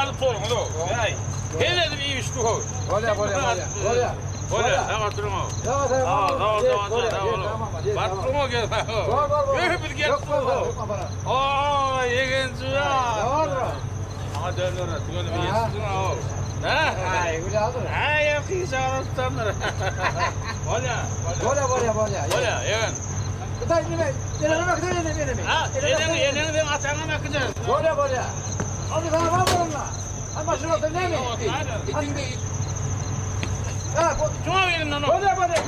alyp toruňyz-ow. Äý. Hezil edip iýip içdik-ow. Bolýa, bolýa, bolýa. Bolýa. Bolýa, sag oturyň-ow. Sag ol, Sag ol, sag ol, sag ol, sag ol. Baryp duruň-ow gel. Öý, biz gelip duruň-ow. Oý, ýegenji jan. Maňa dönere, tüweleme ýetişdiň-ow. Hä? Aý, güladyr. Äý, ýa kyýşagyny tutandyr. Bolýa, bolýa. Bolýa, bolýa, bolýa. Bolýa, ýegen. Hytaý nime? Eneňe äkidä ene, enemi. Ha, eneňi, eneňi seň ataňam äkider. Bolýa, bolýa. Hadi sana var mı Ha maşyn olsa näme? Ha, Şuňa elinden o. Bolýa, bolýa.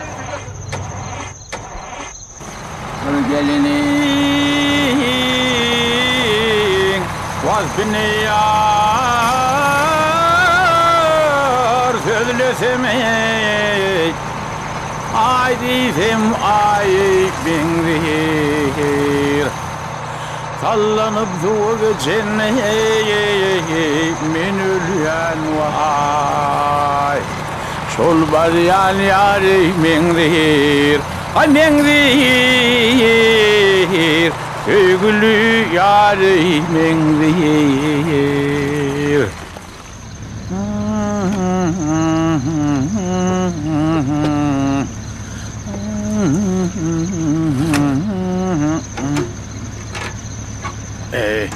Bir geliniň waspyny ýar sözlesem eý, Aý diýsem aý meňzeýär. Sallanyp suwa geçen eý, men ölýän waý. Şol barýan ýary meňzeýär. Aý meňzeýär, söýgüli ýary meňzeýär. Eý.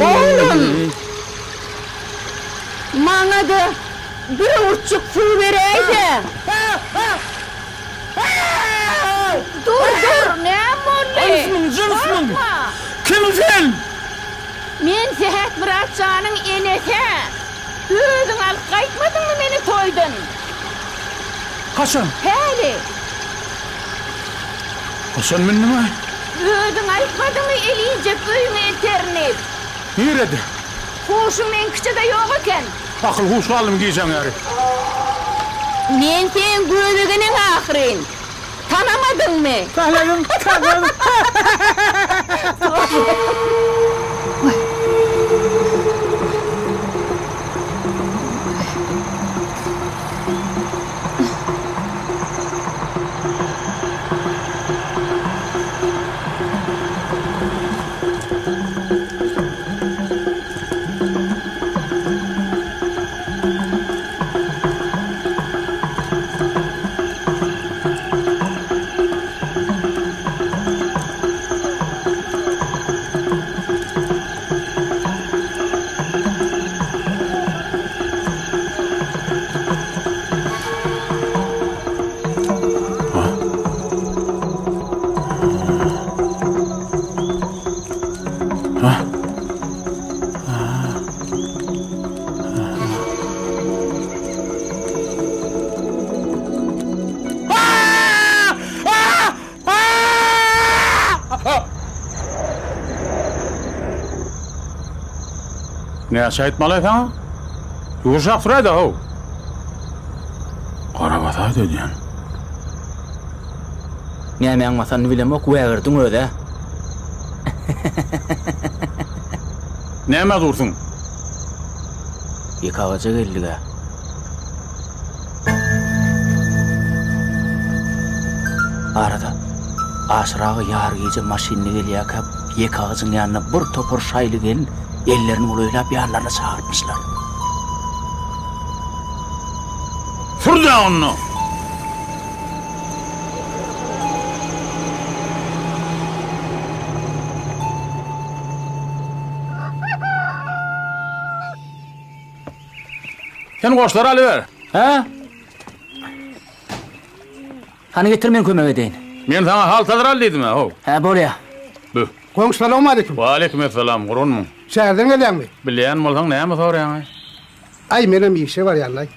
Oglum! Maňa-da bir owurtjyk suw beräýse! Dur, dur, näme boldy? Jynsmyň, jynsmyň! Gorkma! Kim sen? Men Sähetmyrat janyň enesi. Özüň alyp gaýtmadyňmy meni toýdan? Haçan? Häli. Haçan mündüň-aý? Özüň aýtmadyňmy elijek öýüňe elterin diýip? Nirede? Huşuň meňkiçe-de ýok eken. Akyl-huş galdym gijäň ýary. Men seň göbegeneň ahyryn. Tanamadyňmy? Tanadym, tanadym. Näçe aýtmaly saňa? Ýumşak süräý-dä how. Gara basaýdy öýdýän. Nämäň basanyny bilemok, wägirdiň öz-ä. Nämä dursuň? Ýeke agaja geldik-ä. Arada, Aşyr aga ýary gije maşynly gelýärkä, ýeke agajyň ýanyna bir topar şaýly gelin ellerini bulaýlap ýanlaryna çagyrtmyşlar. Sür-dä onda! Sen goşlary alyber. Hä? Hany getir men kömek edeýin. Men saňa haltadyr al diýdim-ä, how. Hä, bolýa. Bü. Goňşy salowmaleýkim. Waleýkim essalam, gurgunmyň? Şäherden gelýäňmi? Bilýän bolsaň näme soraýaň-aý? Aý, menem işe barýan-laý.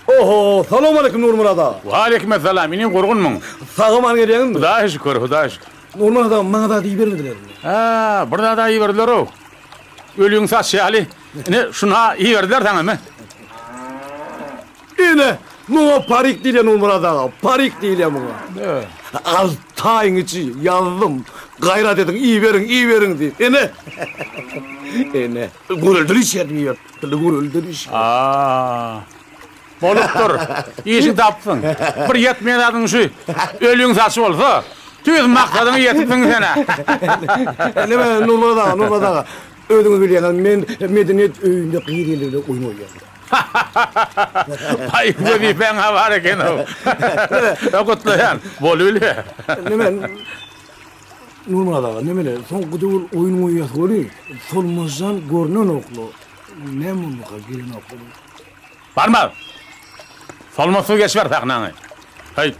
Oho, salowmaleýkim Nurmyrat aga. Waleýkim essalam, inim gurgunmyň? Sag-aman gelýäňizmi? Hudaýa şükür, Hudaýa şükür. Nurmyrat aga, maňa zat ibermedilermi? Hä, bir zad-a iberdiler-ow. Ölüň saçy ýaly. Ine, şuny-ha iberdiler saňa, me. Ine, muňa parik diýilýär Nurmyrat aga, parik diýilýär muňa. Alty aýyň içi ýazdym, gaýrat ediň, iberiň, iberiň diýip. Ine. Ine, göreldeli iş ýerdim iberipdirler, göreldeli iş. A. Bolupdyr. Işiň tapypsyň. Bir ýetmeýän zadyň şu ölüň saçy bolsa, tüýs maksadyňa ýetipsiň sen-ä. Neme, Nurmyrat aga, Nurmyrat aga, özüňiz bilýäňiz, men medeniýet öýünde gyz-gelin bilen oýun oýnaýan. Baý, wezipäň-ä bar eken-ow. Gutlaýan. Bolubilýä. Neme, Nurmyrat aga, nemele, soňky döwür oýun goýýas welin, Solmazjan görnenok-la. Näme bolduka, gelenok-la. Barma! Solmazsyz geçiber sahnaňy. Häý!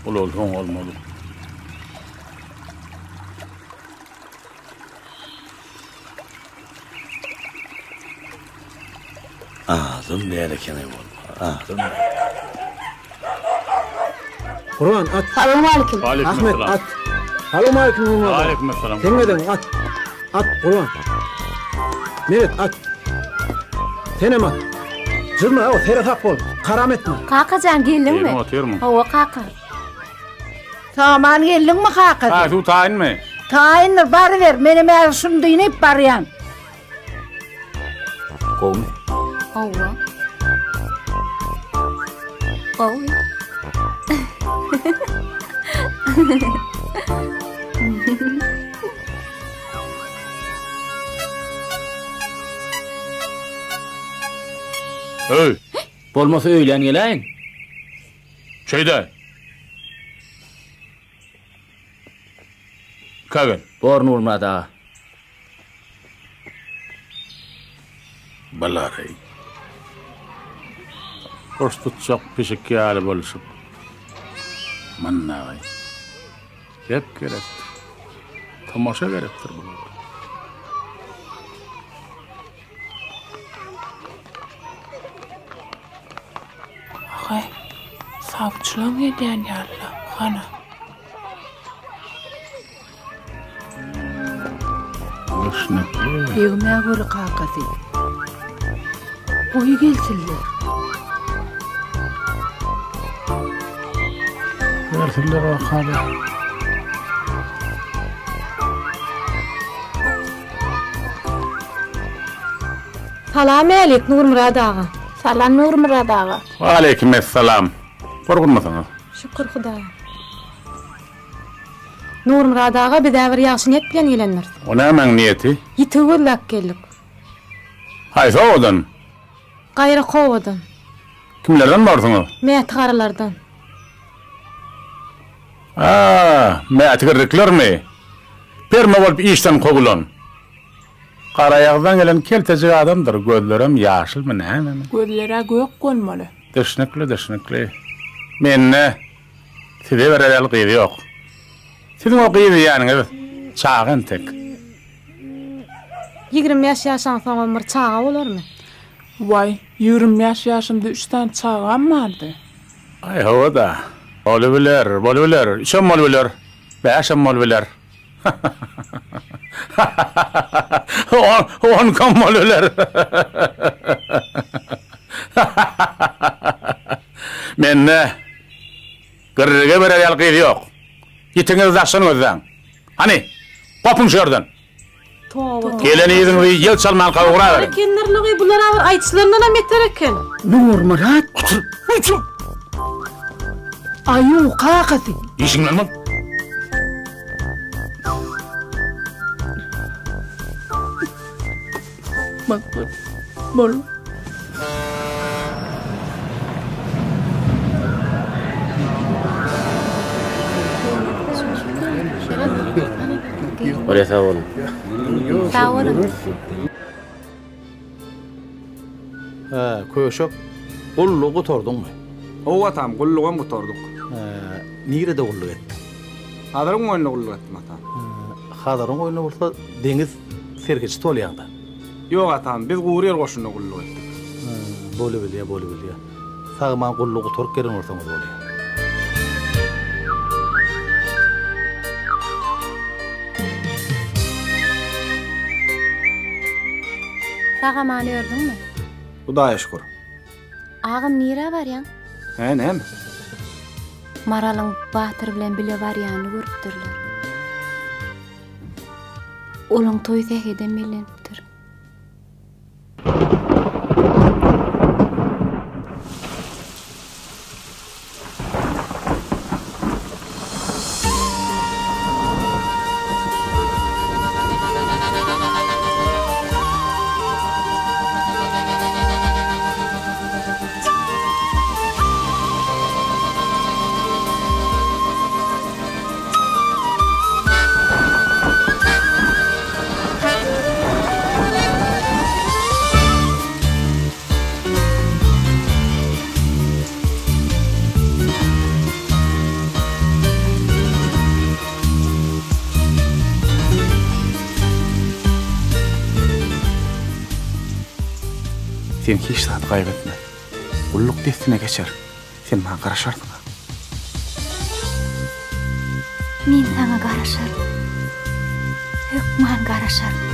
Ulalsaň bolmaly. Adam däl ekeni bolma. Adam däl. Gurban at. Salowmalikim. Ahmet at. Salowmalikim Nurmyrat. Aleyküm esselam. Sen geden at. At Gurban. Meret at. Senem at. Jyrma o seresap bol. Karam etme. Kakajan geldiňmi? Geldim otyrmyň? Hawa kaka. Saman geldiňmi kakasy? Ha, suw taýynmy? Taýyndyr, baryber. Menem häzir şuny dynyp barýan. Gowumy? Hawa. Gowy. Öý! Bolmasa öýlän geläýiň. Şeýdäý. Kägel. Bor Nurmyrat aga. Balary. Hoş tutjak pişik ýaly bolşup. Mynnagy. Gep gerekdir. Tomaşa gerekdir bulara. Aý, sawçylaň gelýän ýaly-la, hana. Düşnükli. Degme göri kakasy. Goý gelsinler. Gelsinler wakaly. Salam älik Nurmyrat aga. Salam Nurmyrat aga. Waleýkim essalam. Gorgunmysyňyz? Şükür Hudaýa. Nurmyrat aga biz-ä bir ýagşy niýet bilen gelendiris. O nämäň niýeti? Ýitigi gözläp geldik. Haýsy obadan? Gaýraky obadan. Kimlerden borsuňyz? Mäti garalardan. A, Mäti girriklermi? Perme bolup işden kowulan. Garaýagyzdan gelen keltejik adamdyr, gözlerem ýaşylmy nämemi? Gözler-ä gök bolmaly. Düşnükli, düşnükli. Mende size berer ýaly gyz ýok. Siziň o gyz diýýäniňiz çaga entek. 25 ýaşaňsoňam bir çaga bolarmy? Waý, 25 ýaşymda üç sany çagam bardy. Aý, hawa-da. Bolubiler, bolubiler. Üçem bolubiler, bäşem bolubiler. Onkam bolubiler. Mende girrige berer ýaly gyz ýok. Ýitiňizi daşdan gözläň. Hany, gopuň şu ýerden. Toba. Gelen yzyňyzy ýel çalmanka ugraberiň. Ekendirligi bular-a bir aýdyşlaryndanam beter eken. Nurmyrat. Otur, otur. Aýuw, kakasy. Işiňden bol. Bol. Bolýa sag boluň. Sag boluň. Hä, köşek, gullugy gutardyňmy? Hawa atam, gullugam gutardyk. Hä, nirede gulluk etdiň? Hazaryň goýnunda gulluk etdim atam. Hä, Hazaryň goýnunda bolsa deňiz serhetçisi bolýaň-da? Ýok atam, biz gury ýer goşunynda gulluk etdik. Hä, bolubilýä, bolubilýä. Sag-aman gullugy gutaryp gelen bolsaňyz bolýa. Sag-aman ördüňmi? Hudaýa şükür. Agam nirä barýaň? Hä, näme? Maralyň Batyr bilen bile barýanyny görüpdirler. Olaň toýy sähedem bellenipdir. Sen hiç zady gaýgy etme. Gulluk dessine geçer. Sen maňa garaşarsyň-a. Men saňa garaşaryn. Hökman garaşaryn.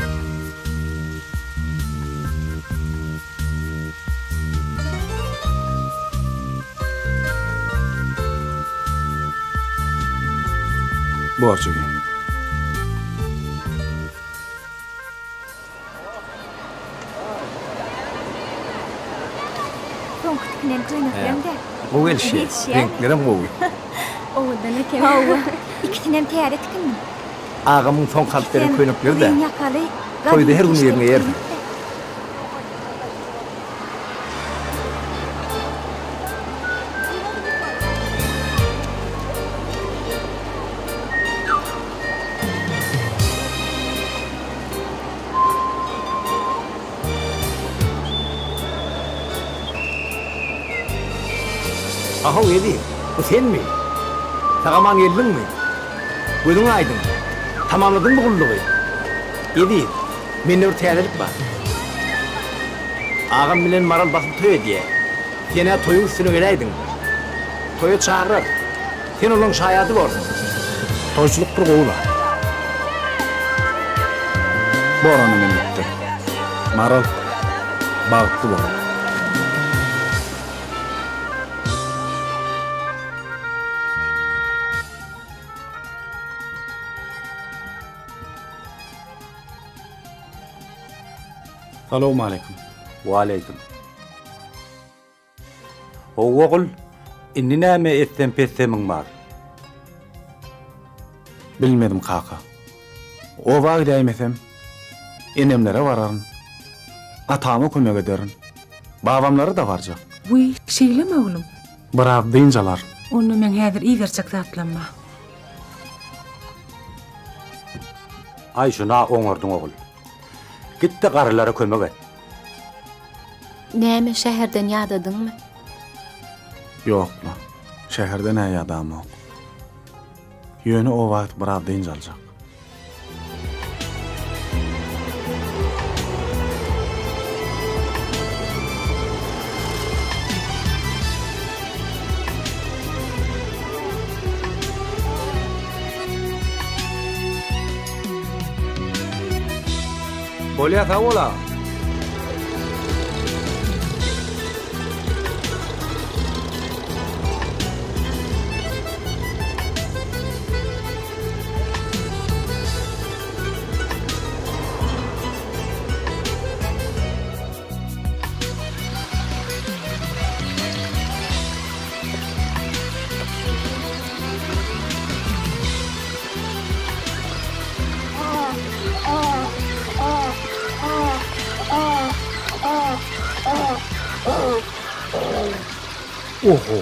Bor jigim. Soňky tikinen köýnekleň-dä. Gowy gelişýär. Reňklerem gowy. Owadan eken. Hawa, ikisinem täze tikindim. Agamyň soňky alyp beren köýnekleri-dä. Uzyn ýakaly, Toýda her gün gadymy birini geýersiň. Ahow Eziz, bu senmi? Sag-aman geldiňmi? Gözüň aýdyň. Tamamladyňmy gullugy? Eziz, mende bir täzelik bar. Agam bilen Maral basym toý edýär. Sen-ä toýuň üstüne geläýdiň. Toýa çagyrar. Sen olaň şaýady borsuň. Toýçulyk bir gowy zat. Bor onda men gitdim. Maral, bagtly bol. Salowmaleýkim. Waleýkim. Hawa ogul, indi näme etsem-petsemiň bar? Bilmedim kaka. Oba gidäýmesem, enemlere bararyn. Atama kömek ederin. Babamlara-da barjak. Wiý, şeýlemi oglum? Biraz dynç alaryn. Onda meň häzir iberjek zatlam bar. Aý, şun-a oňardyň ogul. Git-de garrylara kömek et. Näme, şäherden ýadadyňmy? Ýok-la, şäherden-ä ýadamok. Ýöne oba gidip biraz dynç aljak. Bolýa sag bol aga. Oho.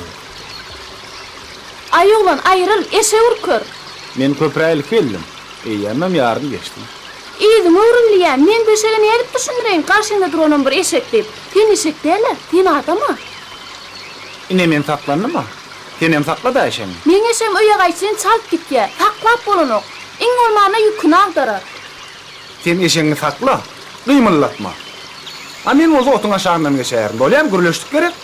Aý oglan, aýryl, eşek ürker. Men köprä ilki geldim. Eýýämem ýaryny geçdim. Yzyňa öwrül diýýän. Men bu eşege nädip düşündireýin, garşyňda duranam bir eşek diýip. Sen eşek däl-ä, sen adam-a. Ine men saklandym-a. Senem sakla-da eşegiňi. Meň eşegim öýe gaýtşyn çalt gitýär. Saklap bolanok. Iň bolmanda ýüküni agdarar. Sen eşegiňi sakla, gymyldatma. A men bolsa otuň aşagyndan geçäýerin. Bolýamy, gürleşdik gerek?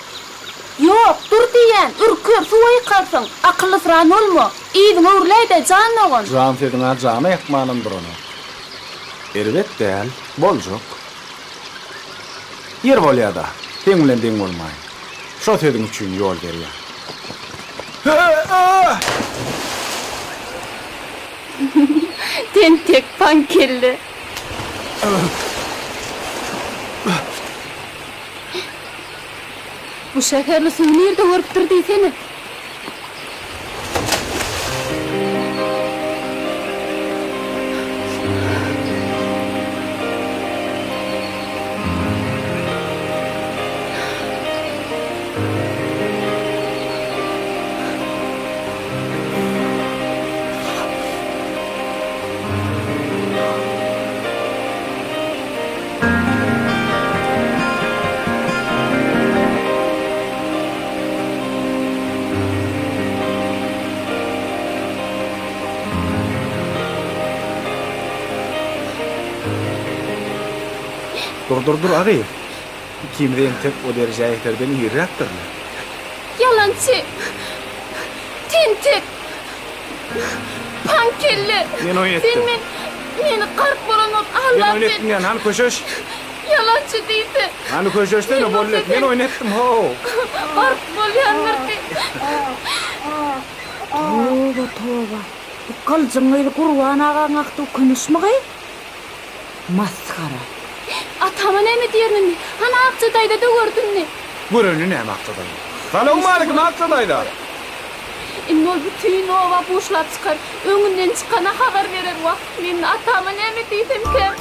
Ýok, dur diýýän, ürker, suwa ýykarsyň. Akyllysyran bolma. Yzyňa öwrüläý-dä, jan dogan. Jan sözüň-ä jana ýakmanam duranok. Erbet däl, boljak. Ýeri bolýa-da, seň bilen deň bolmaýyn. Şo sözüň üçin ýol berýän. Tentek paňkelle. Bu şäherli suwy nirde görüpdir diýsene. Dur dur dur agy. Ikimiz entek o derejä ýeterden irräkdirle. Ýalançy! Tentek! Paňkelle! Men oýun etdim. Sen men meni gark bolan bolup Men aldap oýun etdim ýa, hany köşeş. Ýalançy diýse. Hany köşeşsene, boldy. Men oýun etdim, how. Gark bolýandyr diý. Toba, toba. Bu Gylyjyň gyzy Gurban agaň agtygy Kümüşmi gyz? Masgara. Atama näme diýerin indi? Hany Akja daýza-da gördi indi. Göreni näme Akja daýza? Salowmalikim Akja daýza! Indi ol bütin oba buşlap çykar. Öňünden çykana habar berer. Wah, men atama näme diýsemkäm?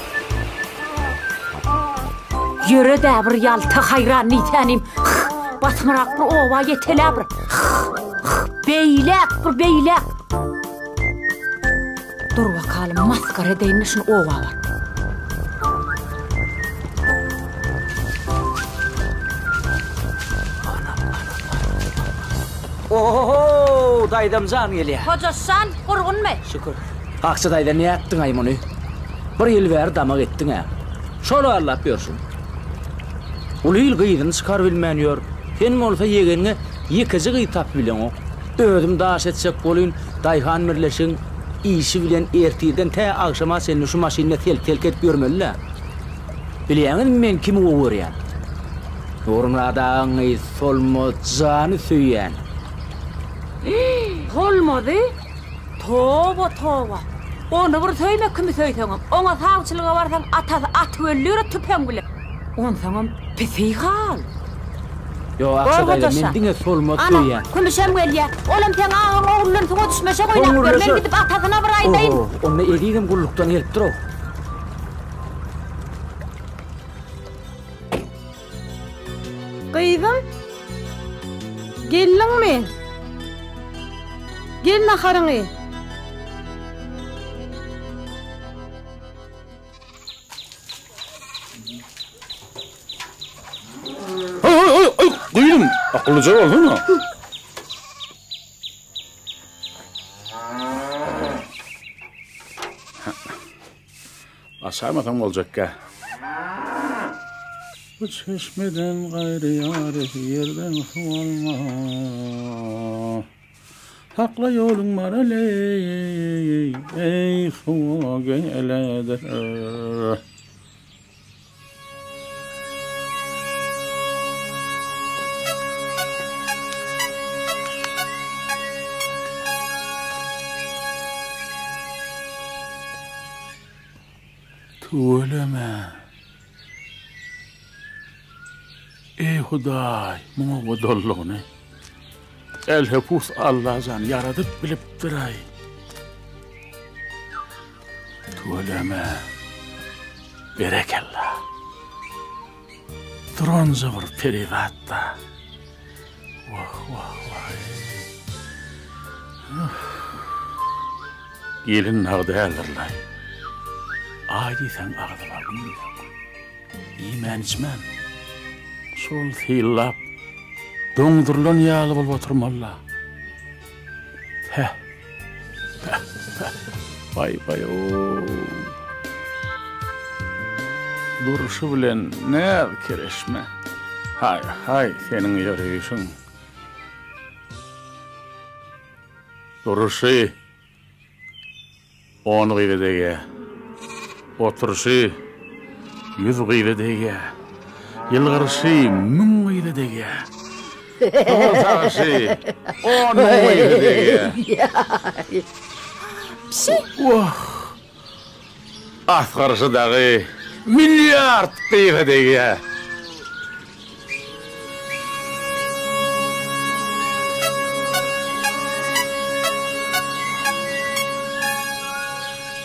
Ýöre-dä bir ýalta haýran diýsänim. Hyh, basymrak bir oba ýetel-ä bir. Hyh, hyh, beýläk bir beýläk. Dur bakalym, masgara edeýin-de şuny oba baryp. Ohoho, daýzam jan gelýär. Hojaşjan, gurgunmy? Şükür. Akja daýza nätdiň-aý muny? Bir ýyl bäri damak etdiň-ä. Şol allap ýörşüň. Uly il gyzyny çykarybilmän ýör. Sen bolsa ýegeniňe ýekeje gyz tapybileňok. Özüm daş etjek bolyn, daýhan birleşigiň işi bilen ertirden tä agşama çenli şu maşynda selk-selk edip ýörmeli-dä. Bilýäňizmi men kimi gowy görýän? Nurmyrat agaň gyzy Solmaz jany söýýän. Solmazy? Toba, toba! Ony bir söýme kimi söýseňem. Oňa sawçylyga barsaň atasy atyp öldürer tüpeň bilen. Onsoňam pisi hal. Ýok, Akja daýza, men diňe Solmazy söýýän. Ana, Kümüşem gelýä. Olam seň agaň ogly bilen suwa düşmeşek oýnap ýör. Men gidip atasyna bir aýdaýyn. Oho, onda Ezizem gullukdan gelipdir-ow. Gyzym, geldiňmi? Gel naharyňy. Aý, aý, aý, aý, gyzym, akyllyja bolsana. Açarmasaň boljakka. Bu çeşmeden gaýry ýary ýerden suw alma. Sakla ýoluň Maraly, eý suwa geledir. Tüweleme. Eý Hudaý, muňa godallygyny Elhepus Allajan ýaradyp bilipdir-aý. Tüweleme. Berekella. Duranca bir perizat-da. Wah, wah, wah. Gelin nag däldir-laý. Aý diýseň agzy bar, gün diýseň gün. Iýmän-içmän, şol syllap, doňdurylan ýaly bolup oturmaly-la. Päh! Päh! Päh! Baý-baý-ow! Durşy bilen näz-kereşme. Haý-haý, seniň ýöreýşiň. Durşy on gyza degýär. Oturyşy ýüz gyza degýär. Ýylgyryşy müň gyza degýär. Gyzarşy on müň gyza degýär. Pişi. Wah! Asgyryşy dagy milliard gyza degýär.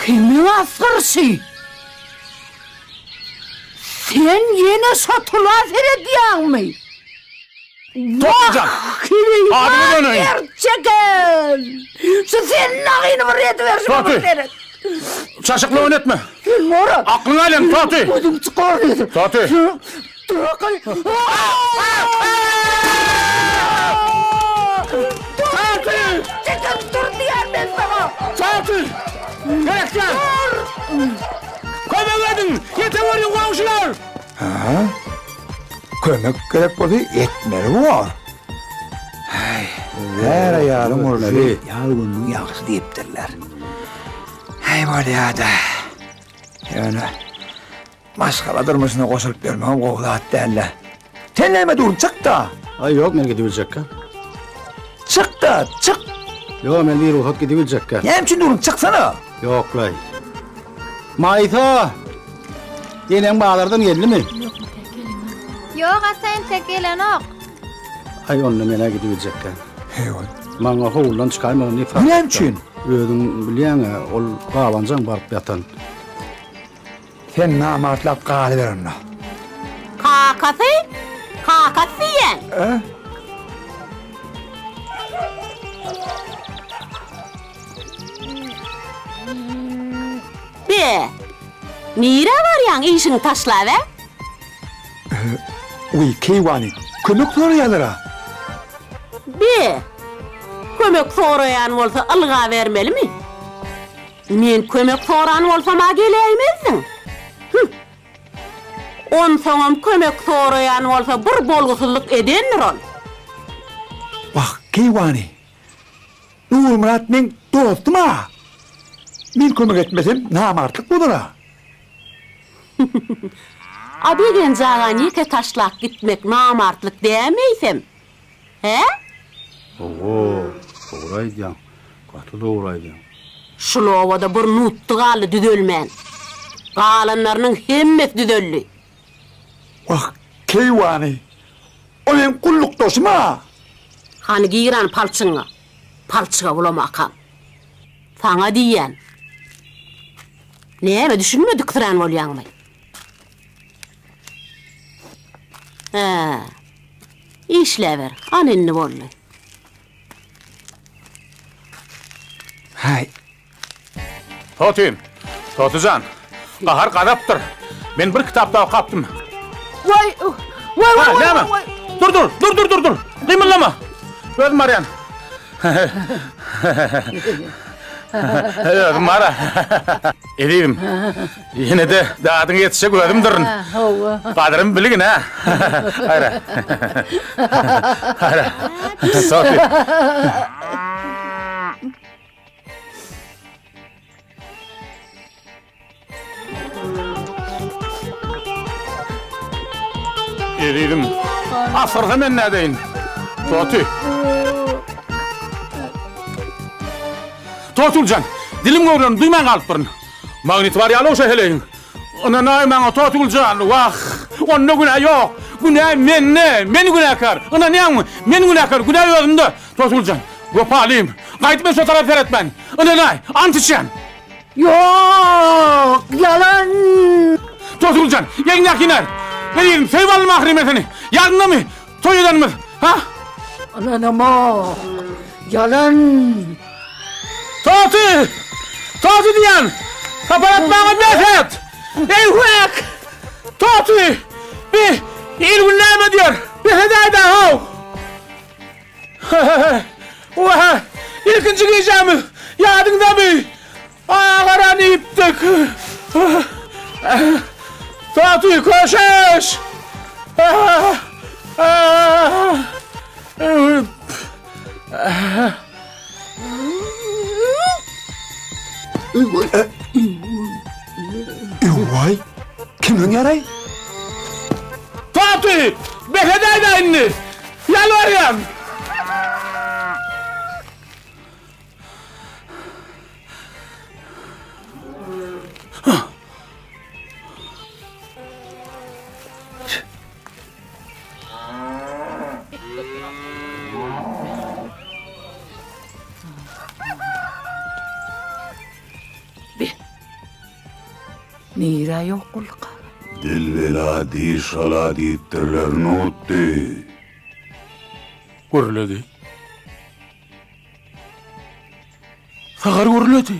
Kimiň asgyryşy? Sen ýene şo tula seredýäňmi? Tokjan! Wah, kireý gerçegen! Şu senin agyny bir ediberşime Toty! bir seret. Çaşykly oýun etme. Sen bora. Aklyňa aýlan, Toty! Gözüň çykar diýdim. Toty! Dur-a-gaý. Toty! Çekil, dur diýýän men saňa. Toty! Gerekjan! Kömek ediň! Ýeteweriň goňşular! Hä? Kömek gerek bolsa etmeli bor. Häý, är aýalyň urşy ýaz gününiň ýagşy diýipdirler. Häý bolýa-da. Ýöne maşgala durmuşyna goşulyp ýörmegem gowy zat däl-le. Sen näme durun, çyk-da! Aý, ýok, men gidibiljekkä. Çyk-da, çyk! Ýok, men birugsat gidibiljekkä. Näme üçin durun, çyksana! Ýok-laý. Maýsa! Eneň bazardan geldimi? Ýok, ata entek gelenok. Aý, onda men-ä gidibiljekkä. Heý-oý. Maňa howludan çykaýmagyny nesihat Näme üçin? Özüň bilýäň-ä, ol gabanjaň baryp ýatan. Sen namartlap galyber onda. Kakasy? Kakasy diýýäň? Ä? Be! Nirä barýaň işiňi taşlap, ä? Wiý, keýwany, kömek soraýarlar-a. Be! Kömek soraýan bolsa ylgabermelimi? Men kömek soran bolsam-a geläýmezdiň. Hüh! Onsoňam kömek soraýan bolsa bir bolgusyzlyk edendir ol. Wah, keýwany! Nurmyrat meň dostum-a! Men kömek etmesem namartlyk bolar-a. A Begenç agany ýeke taşlap gitmek namartlyk dämi eýsem? Hä? Hawa, dogry aýdýaň. Gaty dogry aýdýaň. Şul obada bir nutdy galdy düzelmän. Galanlarynyň hemmesi düzeldi. Wah, keýwany! O meň gullukdaşym-a! Hany gir hany palçygyňa. Palçyga bulamakam. Saňa diýýän. Näme düşünmediksirän bolýaňmy? Hä. Işläber. Ana indi boldy. Häý. Toty, Toty jan, gahar gazapdyr. Men bir kitapda okapdym. Waý, waý, waý, Näme? Dur, dur, dur, dur, dur, dur. Gymyldama. Özüm barýan. Özüm bara. Ezizim, ýene-de dadyňa ýetişjek özümdirin. Hawa. Gadyrymy bilgin, hä? Haýra. Haýra. Sofi. Ezizim, asyrsa men nädeýin? Toty. Totuljan, dilim göwrelini duýman galypdyryn. Magniti bar ýaly şo heleýiň. Ynanaý maňa Totuljan, wah, onda günä ýok. Günä mende, men günäkär. Ynanýaňmy? Men günäkär, günä özümde. Totuljan, wepalym. Gaýdyp men şo tarapa seretmen. Ynanaý, ant içýän. Ýok, ýalan! Totuljan, eliňdäki iner. Ezizim, söýüp aldym ahyry men seni. Ýadyňdamy? Toý edenimiz, ha? Ynanamok, ýalan! Toty! Toty diýýän! Sapar atmaga bes et! Eýwek! Toty! Bi, il-gün näme diýer? Bes edäý-dä, how! Wah, ilkinji gijämiz ýadyňdamy? Agaran iýipdik. Toty, köşeş! Ewaý, kim ýaraý? Toty! Toty! Bes edäý-dä indi! Ýalbarýan! Be. Nirä ýok bolduka? Dil bela, diş gala diýipdirler, Nutdy. Gürledi. Sagar gürledi.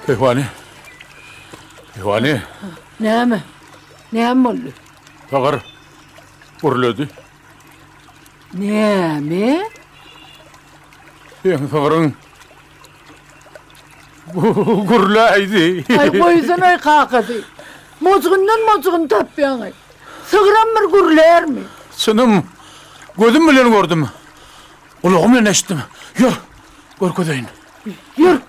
Keýwany. Keýwany. Näme? Näme boldy? Sagar gürledi. Näme? Seň sygryň gürläýdi. Aý goýsanaý kakasy. Mojgundan mojgun tapýaňaý. Sygram bir gürlärmi? Çynym, gözüm bilen gördüm. Gulagym bilen eşitdim. Ýör, görkezeýin. Ýör.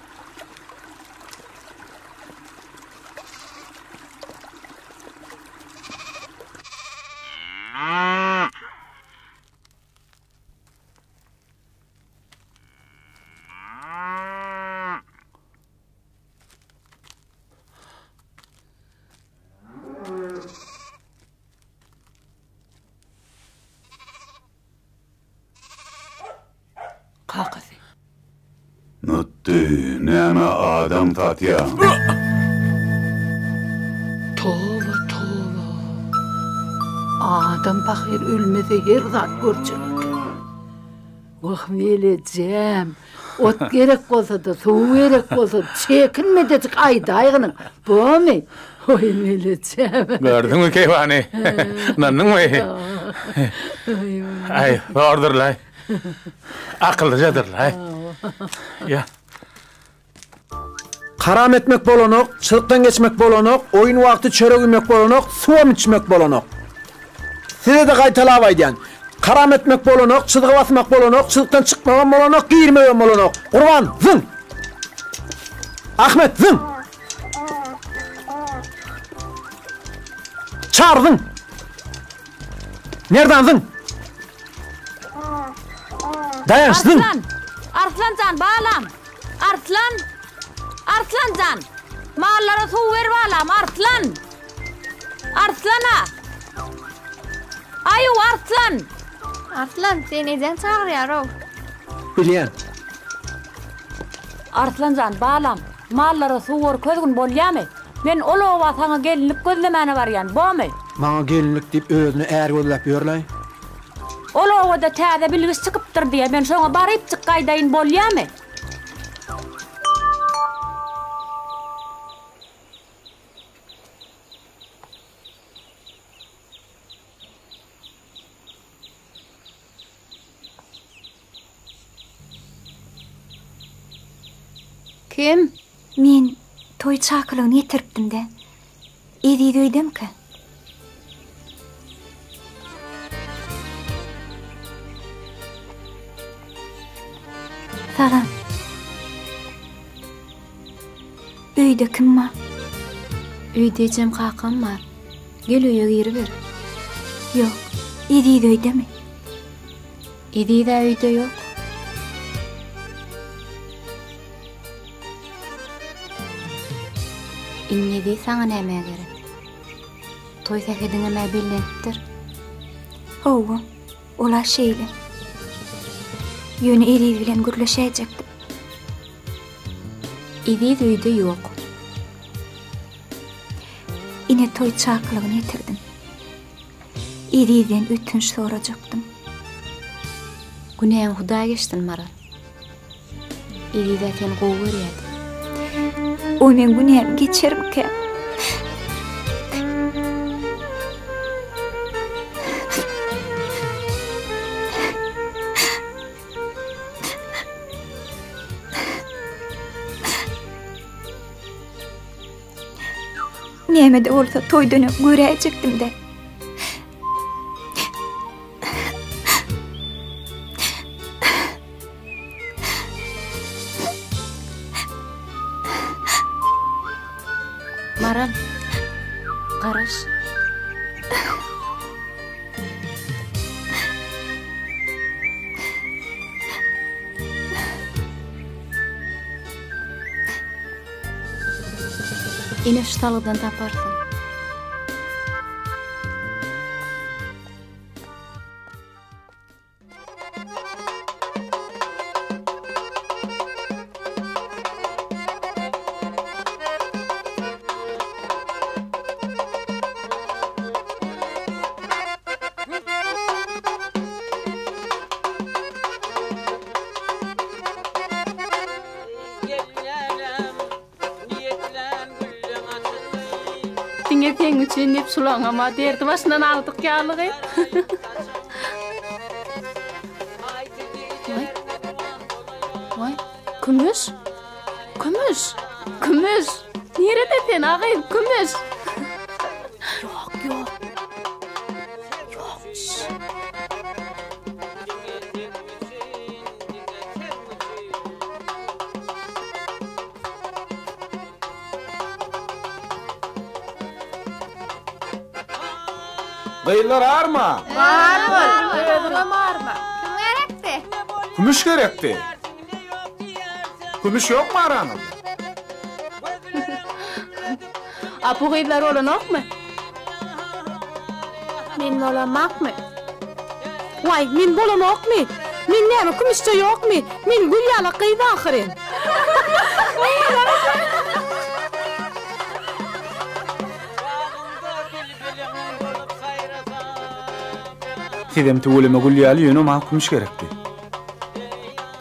Kakasy. Nutdy, näme adam satýaň? Toba, toba. Adam pahyr ölmese her zat görjek eken. Wah, melejäm, ot gerek bolsa-da, suw gerek bolsa-da, çekinmedejik aýdaýgynyň, bormy? Oý, melejäm. Gördüňmi, keýwany? Ynandyňmy? Aý, zordurlaý. Akyllyjadyrlaý. Ýa. Karam etmek bolanok, çyzykdan geçmek bolanok, oýun wagty çörek iýmek bolanok, suwam içmek bolanok. Size-de gaýtalap aýdýan. Karam etmek bolanok, çyzgy basmak bolanok, çyzykdan çykmagam bolanok, girmegem bolanok. Gurban, zyň! Ahmet, zyň! Çary, zyň! Merdan, zyň! Daýanç, zyň! Arslan! Arslan jan, balam! Arslan! Arslan jan! Mallara suw ber balam, Arslan! Arslan-a! Aýuw, Arslan! Arslan, seni ejeň çagyrýar-ow. Bilýän. Arslan jan, balam, mallara suw görkezgin, bolýamy? Men ol oba saňa gelinlik gözlemäne barýan, bomy? Maňa gelinlik diýip özüne är gözläp ýörläý. Ol obada täze bilgiç çykypdyr diýýä, men şoňa barypjyk gaýdaýyn, bolýamy? Kim? Men toý çakylygyny getiripdim-de. Eziz öýdemkä? Salam. Öýde kim bar? Öýde ejem kakam bar. Gel öýe giriber. Ýok. Eziz öýdemi? Eziz-ä öýde ýok. Indi Eziz saňa nämä gerek? Toý sähediňem-ä bellenipdir. Hawa, ol-a şeýle. Ýöne Eziz bilen gürleşäýjekdim. Eziz öýde ýok. Ine toý çakylygyny getirdim. Ezizden ötünç sorajakdym. Günäňi Hudaý geçsin, Maral. Eziz-ä seni gowy görýärdi. O meň günämi geçermikä? Näme-de bolsa toýdan öň göräýjekdim-dä. Maral, garaş. Ine şu salgydan taparsyň. Diňe seň üçin diýip şulaňam-a derdi başyndan agdyk ýalygy. Waý. Waý, Kümüş? Kümüş? Kümüş! Nirede sen, a gyz, Kümüş? Ýok, ýok. Ýok, şş. Gyzlar arma! Bar bol, özüňem arma. Kim gerekdi? Kümüş gerekdi. Kümüş ýokmy araňyzda? A bu gyzlar bolanokmy? Men bolamakmy? Waý, men bolamokmy? Men näme kümüşje ýokmy? Men gül ýaly gyz ahyryn. Sizem tüweleme gül ýaly ýöne maňa kümüş gerekdi.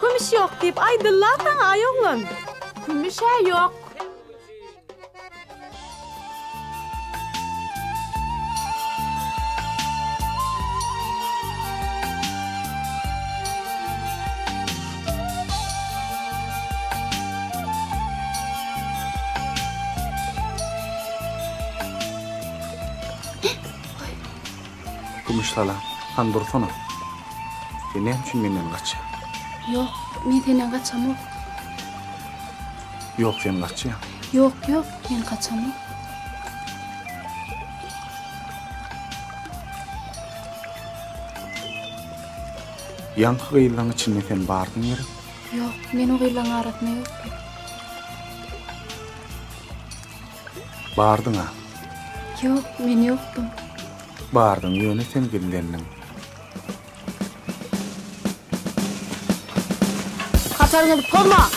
Kümüş ýok diýip aýdylla saňa aý oglan. Kümüş-ä ýok. Kümüş salam. Han dursana. Sen näme üçin menden gaçýaň? Ýok, men senden gaçamok. Ýok, sen gaçýaň. Ýok, ýok, men gaçamok. Ýaňky gyzlaň içinde sen bardyň gerek? Ýok, men o gyzlaň arasynda ýokdum. Bardyň-a? Ýok, men ýokdum. Bardyň, ýöne sen gizlendiň. Hataryňyzy pozma!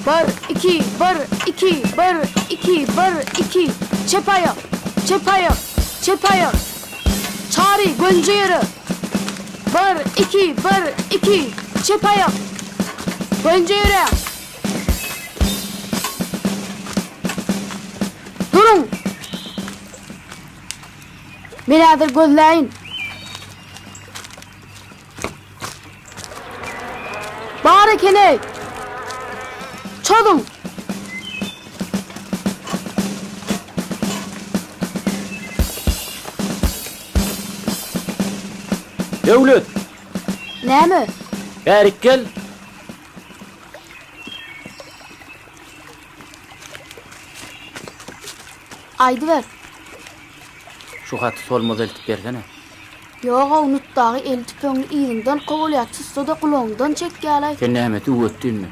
Bir, iki, bir, iki, bir, iki, bir, iki. Çep aýak, çep aýak, çep aýak. Çary, gönje ýöre. Bir, iki, bir, iki. Çep aýak. Gönje ýöre. Duruň! Men häzir gözläýin. Bar eken-eý! Çozuň! Döwlet! Näme? Bärik gel! Aýdyber. Şu haty Solmaza eltip bersene. Ýog-ow, Nutdagy eli tüpeňli yzyňdan kowalýar, tutsa-da gulagyňdan çekýär-laý. Sen näme, tüwetdinmi?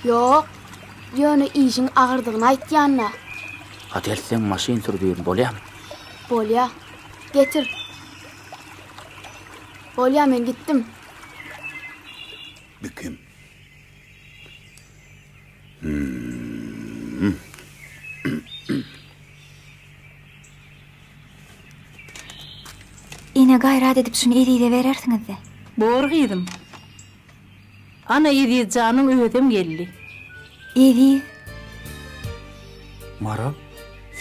Ýok. Ýöne işiň agyrdygyny aýtýan-da. Haty eltseň maşyn sürdürin, bolýamy? Bolýa. Getir. Bolýa, men gitdim. Bi kim? Hmm. Ene gaýrat edip şuny Ezize berersiňiz-dä. Bor gyzym. Ana Eziz janyň özem geldi. Eziz. Maral,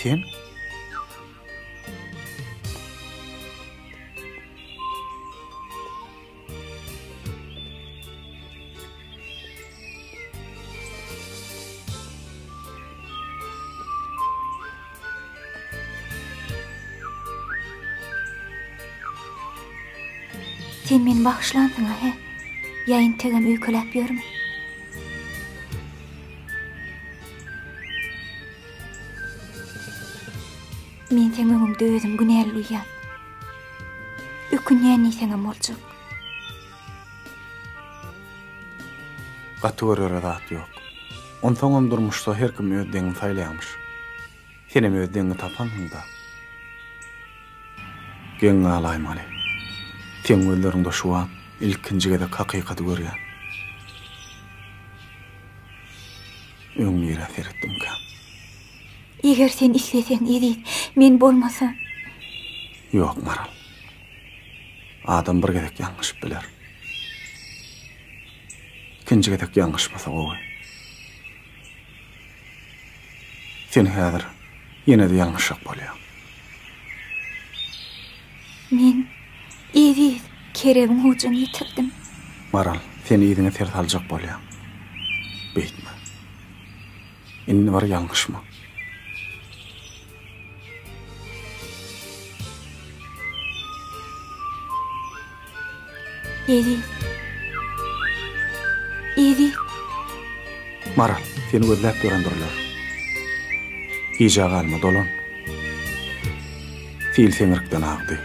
sen? Sen meni bagyşlansyň-a, hä? Ýa entegem öýkeläp ýörmüň? Men seň öňüňde özüm günäli duýýan. Ökünýän diýseňem boljak. Gaty görere zat ýok. Onsoňam durmuşda her kim öz deňini saýlaýarmyş. Senem öz deňiňi tapansyň-da. Geň galaýmaly. Seň gözleriňde şu wagt ilkinji gezek hakykaty görýän. Öň nirä seretdimkäm? Eger sen isleseň, Eziz, men bolmasa. Ýok, Maral. Adam bir gezek ýalňyşyp biler. Ikinji gezek ýalňyşmasa gowy. Sen häzir ýene-de ýalňyşjak bolýaň. Men, Eziz, Kerebiň hujuny ýitirdim. Maral, sen yzyňa ser saljak bolýaň. Beýtme. Indi bir ýalňyşma. Eziz. Eziz. Maral, seni gözläp ýörendirler. Gijä galma, dolan. Sil seňrikden agdy.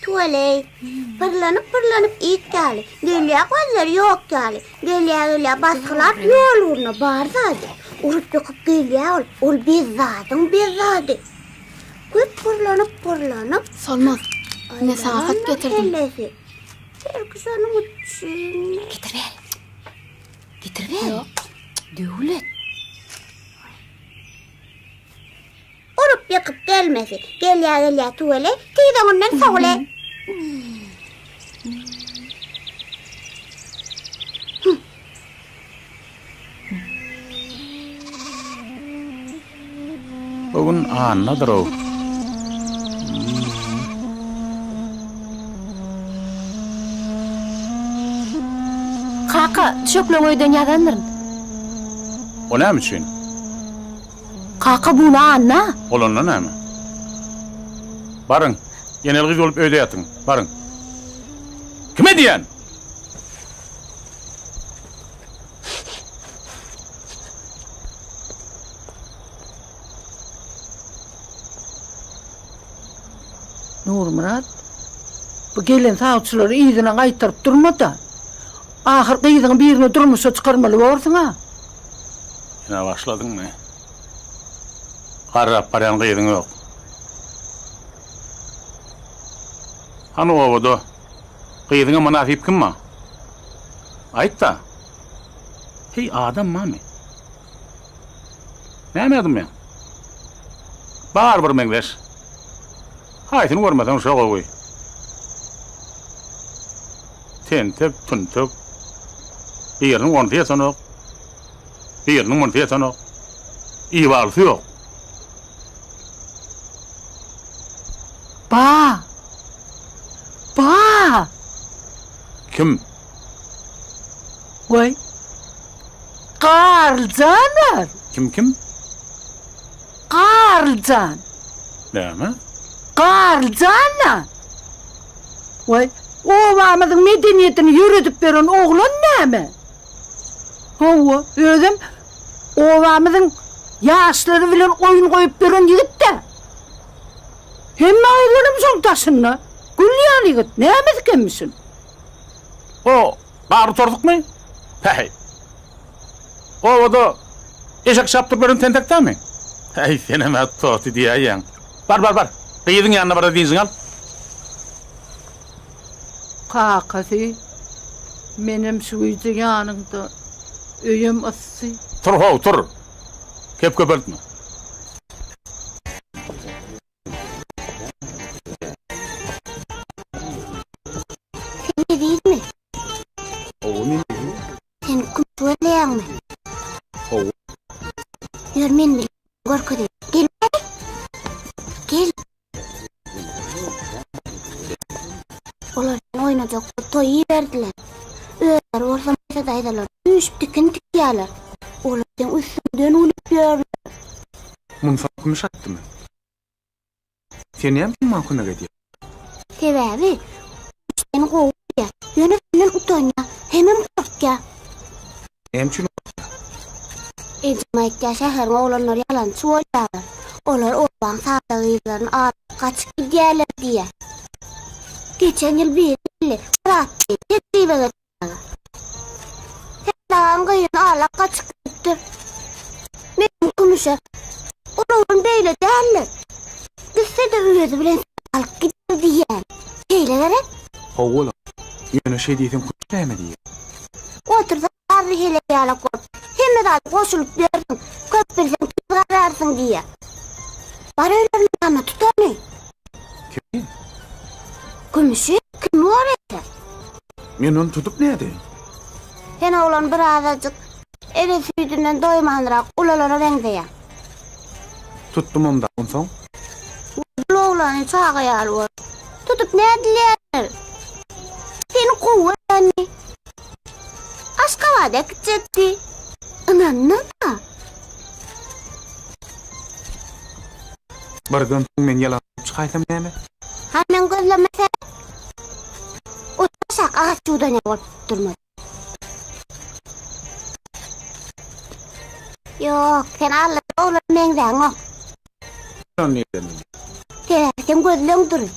Tüweleý. Pyrlanyp-pyrlanyp it ýaly, Gelýä gözleri ýok ýaly, Gelýä-gelýä basgylap ýol ugruna bar zady. Urup-ýykyp gelýä ol, ol bezzadyň bezzady. Köp pyrlanyp-pyrlanyp. Solmaz, ine saňa hat getirdim. Kellesi. Belki şonuň üçin. Getir ber. Getir ber. Ýok. Döwlet. Urup ýykyp gelmesi. Gelýä gelýä tüweleý, tiz öňünden sowul-eý. Bu gün annadyr-ow. Kaka, düşekleňi öýden ýazandyryn. O näme üçin? Kaka bu anna. Bolanda näme? Baryň, eneli gyz bolup öýde ýatyň. Baryň. Kime diýýän? Nurmyrat, bu gelen sawçylary yzyna gaýtaryp durma-da. Ahyr gyzyňy birine durmuşa çykarmaly borsuň-a. Ýene başladyňmy? Garrap barýan gyzyň ýok. Hany obada gyzyňa mynasyp kim bar? Aýt-da. Heý, adam barmy? Näme dymýaň? Bar bir meňzeş. Haýsyny görmeseň şo gowy. Tentek, tüntek. Biriniň onsy ýetenok. Biriniň munsy ýetenok. Ibalysy ýok. Ba! Ba! Kim? Waý. Garlyjan bar. Kim kim? Garlyjan. Näme? Garlyjan-da. Waý, obamyzyň medeniýetini ýöredip beren oglan näme? Hawa, özem obamyzyň ýaşlary bilen oýun goýup ýören ýigit-dä. Hemme gyzlaram şoň daşynda. Gül ýaly ýigit, nämesi kemmişin? O garry torsukmy? Päheý. Obada eşek çapdyryp ýören tentek dämi? Äý, senem-ä toty diýäýýäň. Bar, bar, bar. Gyzyň ýanyna bar-da dynjyňy al. Kakasy, menem şu gije ýanyňda, öýem yssy. Tur how, tur! Kep köpeltme. Sen ezizmi? Hawa, men eziz. Sen kümüş gözleýäňmi? Hawa. Ýör men bilen görkezeýin. Gel bäri. Gel. Olar seni oýnajak bolup toý iberdiler. Özleri bolsa Maýsa daýzalar üýşüp tikin tikýärler. Olar seň üstüňden gülüp ýörler. Muny saňa kümüş aýtdymy? Sen näme üçin maňa kömek edýäň? Sebäbi Kümüş seni gowy görýär. Ýöne senden utanýar, hemem gorkýar. Näme üçin gorkýar? Ejem aýtýar, şäheriň oglanlary ýalançy bolýarlar. Olar obaň sada gyzlaryny aldap gaçyp gidýärler diýýär. Geçen ýyl biri geldi, Myrat diýip, tejribe geçmäge. Sähragaň gyzyny aldap gaçyp gidipdir. Menem Kümüşe, Ol oglan beýle däldir. Gitse-de özi bilen seni alyp gider diýýän. Şeýle gerek? Hawa-la. Ýöne şeý diýseň Kümüş näme diýer? Otursa garry heleý ýalak bolup, hemme zada goşulyp ýörsüň, köp bilseň tiz garrarsyň diýýär. Bar öýleriniň ýanyna tut ony. Kimi? Kümüşi, kim bor etse. Men ony tutup nädeýin? Sen oglan birazajyk ene süýdünden doýmanrak ulalara meňzeýäň. Tutdumam-da, onsoň? Bul oglany çaga ýaly bolup, tutup nädilýändir? Seni gowy görýänmi? Aşgabada äkitjekdi. Ynandyň-a? Birden soň men ýalan bolup çykaýsam näme? Hany meň gözlerime seret. Otursak agaç ýuwdan ýaly bolup durmaz. Ýok, sen Alla ogluna meňzäňok. Sen nirden bilýäň? Sebäbi seň gözleň dury.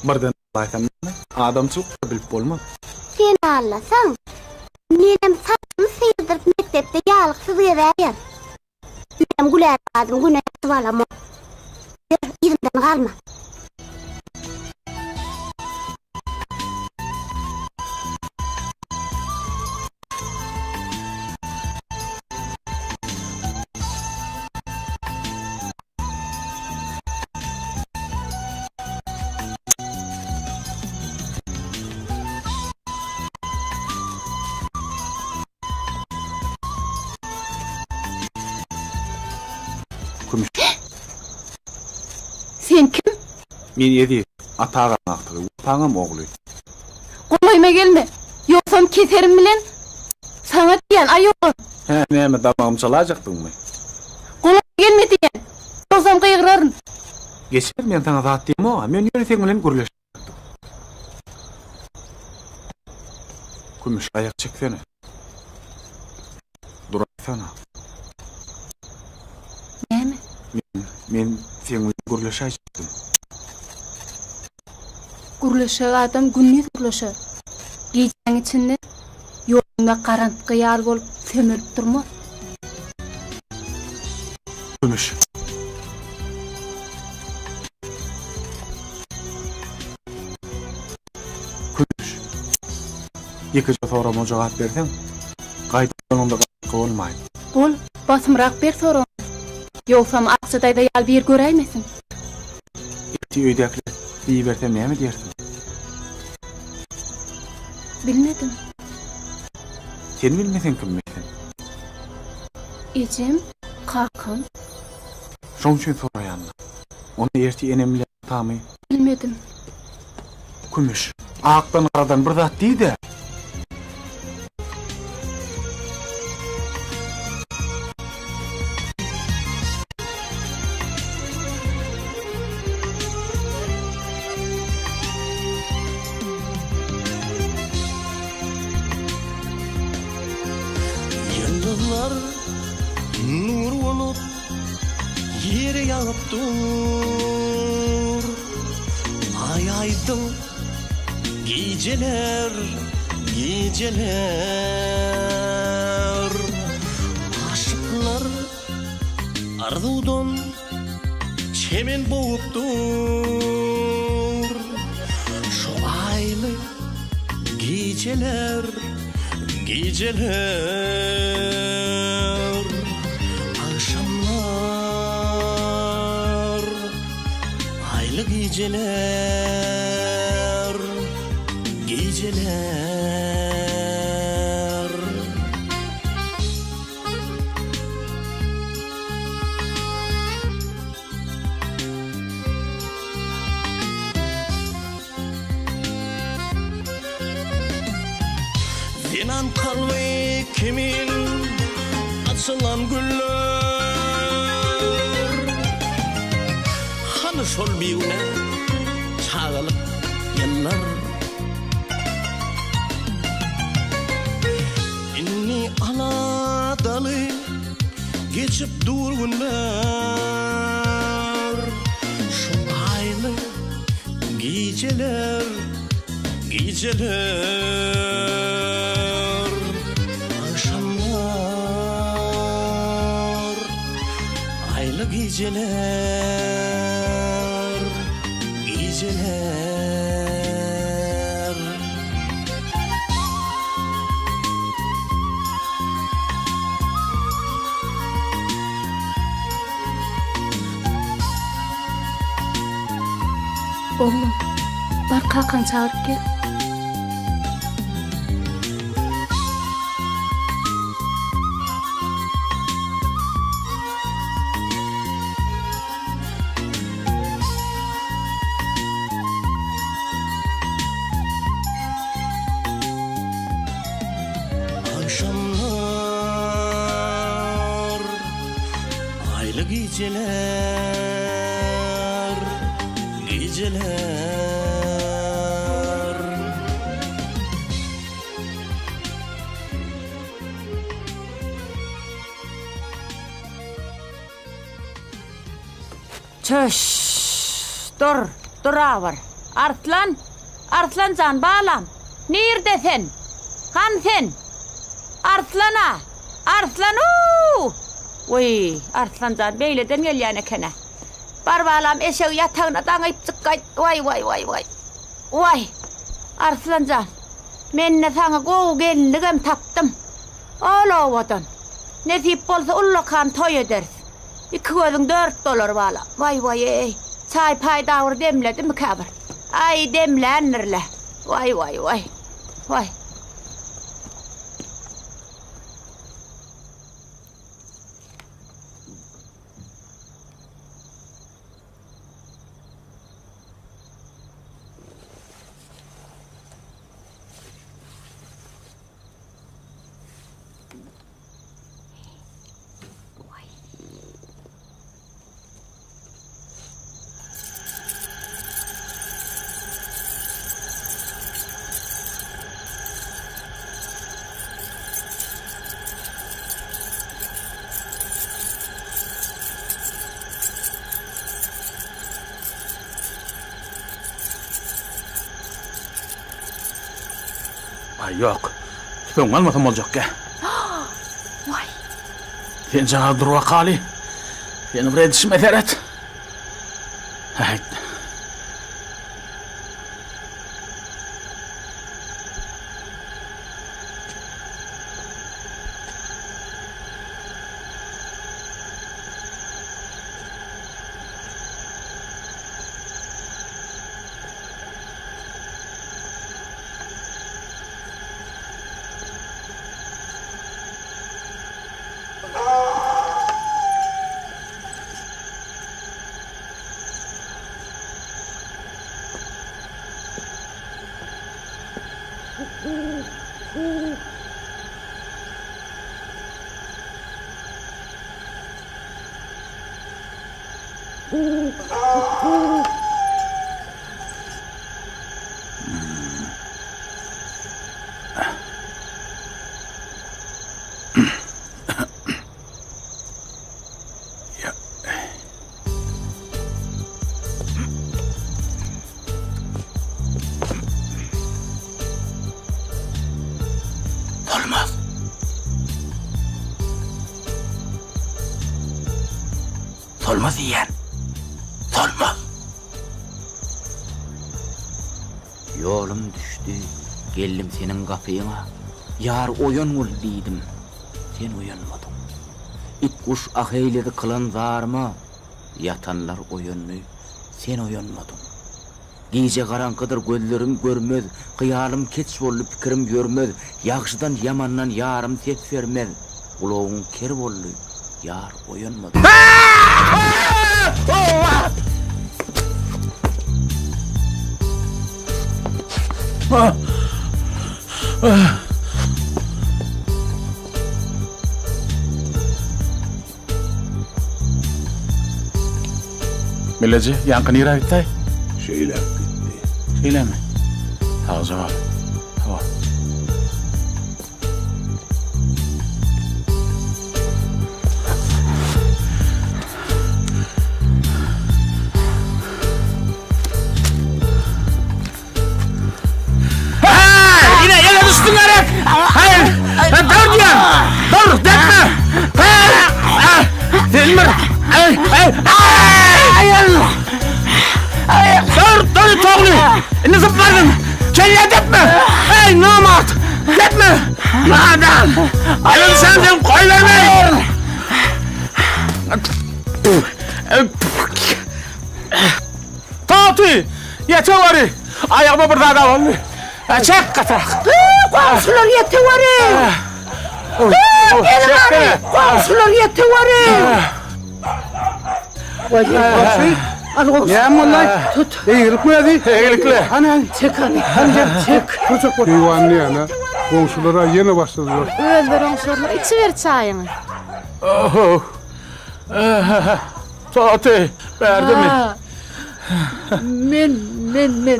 Birden alaýsam näme? Adamçylyk-da bilip bolmaz. Sen allasaň, menem saçymy syrdyryp mekdepde ýalyksyz gezäýerin. Menem Gülälek adym güne ýatyp alamok. Ýör, yzymdan galma. Kümüş. Sen kim? Men Eziz, Ata agaň agtygy, Wepaňam ogly. Golaýyma gelme, ýogsam keserim bilen saňa diýýän, aý oglan. Hä, näme, damagymy çalaýjakdyňmy? Golaýyma gelme diýýän, ýogsam gygyraryn. Geçer, men saňa zat diýemog-a, men ýöne seň bilen gürleşjekdim. Kümüş aýak çeksene. Duraýsana. Näme? Men, men seň bilen gürleşäýjekdim. Gürleşjek adam gündiz gürleşer. Gijäň içinde ýolunda garantgy ýaly bolup sömelip durmaz. Kümüş. Kümüş. Ýekeje soragma jogap berseň, gaýdyp ýoluňda garantgy bolmaýyn. Bol, basymrak ber soragyňy. Ýogsam Akja daýza ýaly bir göräýmesin. Ertir öýdäkiler diýibersem näme diýersiň? Bilmedim. Sen bilmeseň kim bilsin? Ejem, kakam. Şoň üçin soraýan-da. Onda ertir enem bilen atamy. Bilmedim. Kümüş, akdan-garadan bir zat diý-dä. Ýyldyzlar nur bolup ýere ýagyp dur. Aý aýdyň gijeler, gijeler. Aşyklar arzuwdan çemen bowup dur. Şu aýly gijeler, gijeler. Agşamlar, aýly gijeler, gijeler. Zenan kalby kimin açylan güller Hany şol bigünä çagalyk ýyllar Indi aladaly geçip dur günler Şu aýly gijeler Gijeler, agşamlar, aýly gijeler, gijeler. Oglum, bar kakaňy çagyryp gel. Agşamlar, aýly gijeler, gijeler. Çöş! Dur, durawer. Arslan! Arslan jan, balam! Nirde sen? Hany sen? Arslan-a! Arslan-uw! Wiý, Arslan jan beýleden gelýän eken-ä. Bar balam, eşegi ýatagyna daňypjyk gaýt. Waý, waý, waý, waý. Waý! Arslan jan, men-de saňa gowy gelinligem tapdym. Ol owadan. Nesip bolsa ullakan toý ederis. Iki gözüň dört bolar balam. Waý, waý-eý. Çaý-paý dagy bir demledimikä bir? Aý, demländir-le. Waý, waý, waý. Waý. Aý ýok. Tüpeňi almasam boljakkä. Waý. Sen jagaz dur bakaly. Seni bir edişime seret. Häýt. Bolmaz. Solmaz diýýän. Solmaz. Ýolum düşdi, geldim seniň gapyňa. Ýar oýan bol diýdim, sen oýanmadyň. It-guş ah eýledi kylan zaryma, Ýatanlar oýandy, sen oýanmadyň. Gije garaňkydyr gözlerim görmez, Hyýalym keç boldy pikirim ýörmez, Ýagşydan ýamandan ýarym ses bermez, Gulagyň ker boldy, ýar oýanmaz. Milleji, ýaňky nirä gitdi? Şeýläk gitdi. Şeýlämi? Sagja bol. Hawa. Ine, ele düşdüň gerek. Hayır. Dur diýen. Dur, depme. Sen bir. Ay, ay, ay. Dur, dur togly. Indi zıpladın. Kelle depme. Ey namart. Depme. Nadan. Ayol sen sen koy verme. Toty! Ýeteweri! Aýagyma bir zat abandy. Çek gatyrak. Goňşular ýeteweri! Geliň hany! Goňşular ýeteweri! Goý, goňşy. Al goňşy. Näme boldy? Tut. Eýgilikmi özi? Eýgilikli. Hany, hany. Çek hany. Hany gel, çek. Turjak bol. Keýwany näme? Goňşular-a ýene başladylar. Özleri oňşarlar. Içiber çaýyňy. Oh. Toty, bärdemi? Men, men, men.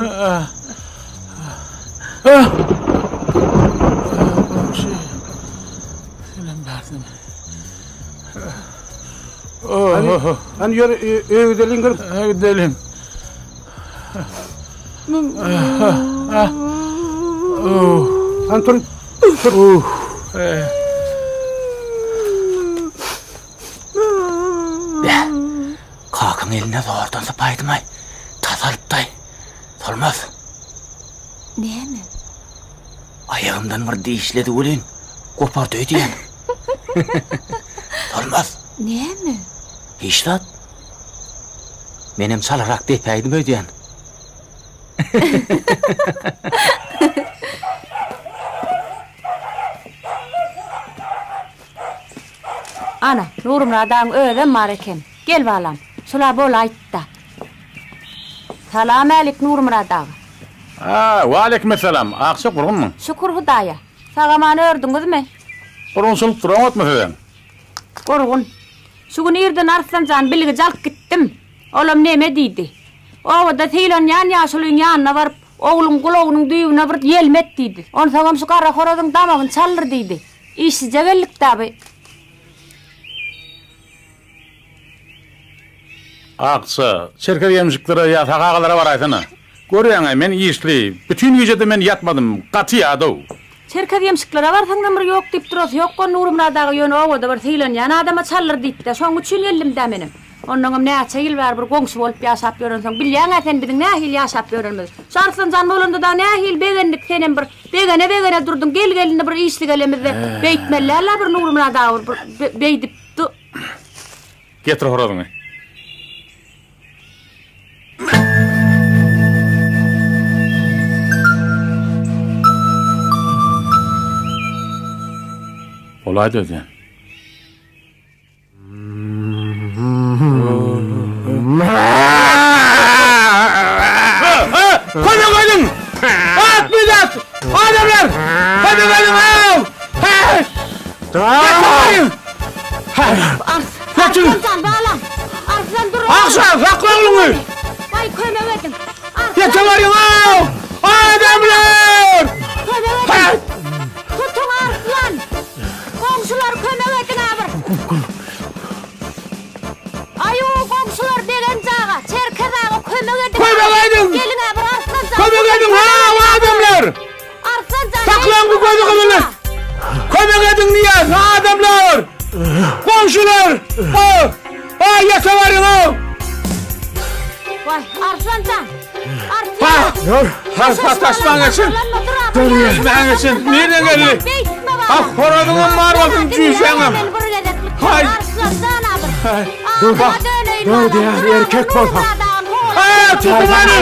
Goňşy, senem bärdemi? Hany ýör, öýe gideliň gel. Öýe gideliň. Hany tur. Tur. Beh, kakaň eline zordan sypaýdym-aý. Tas alypdy-aý. Solmaz. Näme? Aýagymdan bir dişledi welin, gopardy öýdýän. Solmaz. Näme? Hiç zat. Menem çalarak depäýdim öýdýän. Ana, Nurmyrat agaň özem bar eken. Gel balam, şul-a bolaýt-da. Salam-älik, Nurmyrat aga. A, waleýkimessalam. Akja gurgunmyň? Şükür Hudaýa. Sag-aman ördüňizmi? Gurgunçylyk duranokmy sizem? Gurgun. Şu gün irden Arslan jan bilgiç alyp gitdim. Olam neme diýdi. Obada sylanýan ýaşulyň ýanyna baryp, ogluň gulagynyň düýbüne bir ýelme et diýdi. Onsoňam şu gara horazyň damagyny çaldyr diýdi. Işsizje geldik-dä bi. Akja, çerkez ýemşiklere ýa Sahy agalara baraýsana. Görýäň-ä, men işli. Bütin gije-de men ýatmadym. Gaty ýadaw. Çerkez ýemşiklere barsaňam bir ýok diýip durasy ýok-a Nurmyrat aga ýöne obada bir sylanýan adama çaldyr diýipdi-dä. Şoň üçin geldim-dä menem. Onnoňam näçe ýyl bäri bir goňşy bolup ýaşap ýörensoň, bilýäň-ä sen biziň nähili ýaşap ýörenimizi. Şu Arslan jan bolanda dagy nähili begendik, senem bir begene-begene durduň, gel-gelinde bir işli gelemizde beýtmeli däl-ä bir Nurmyrat aga bir beýdip du. Getir horazyňy. Bolaýdy özem. Kömek ediň! At bidat! Adamlar! Kömek ediň! Hey! Arslan jan balam! Arslan dur! Akşam sakla ogluňy! Waý kömek ediň! Ýete baryň! Adamlar! Kömek ediň! Tutuň Arslan! Goňşular kömek ediň-ä bir! Aýu, goňşular Begenç aga, Çerkez aga kömek ediň! Kömek ediň! Geliň-ä bir Arslan jan! Kömek ediň, ha, adamlar! Arslan jan! Saklaň bu gözi gyzyly! Kömek ediň diýýän, adamlar! Goňşular! Ha, ha, ýete baryň-ow! Waý, Arslan jan! Arslan! Dur, sataşmaň geçin. Dur, geçin. Nirden geldi? Ah, horazyňam bar bolsun, jüýjeňem. Haý. Dur bak. Dur diýer, erkek bolsa. Ha, tutuň ony.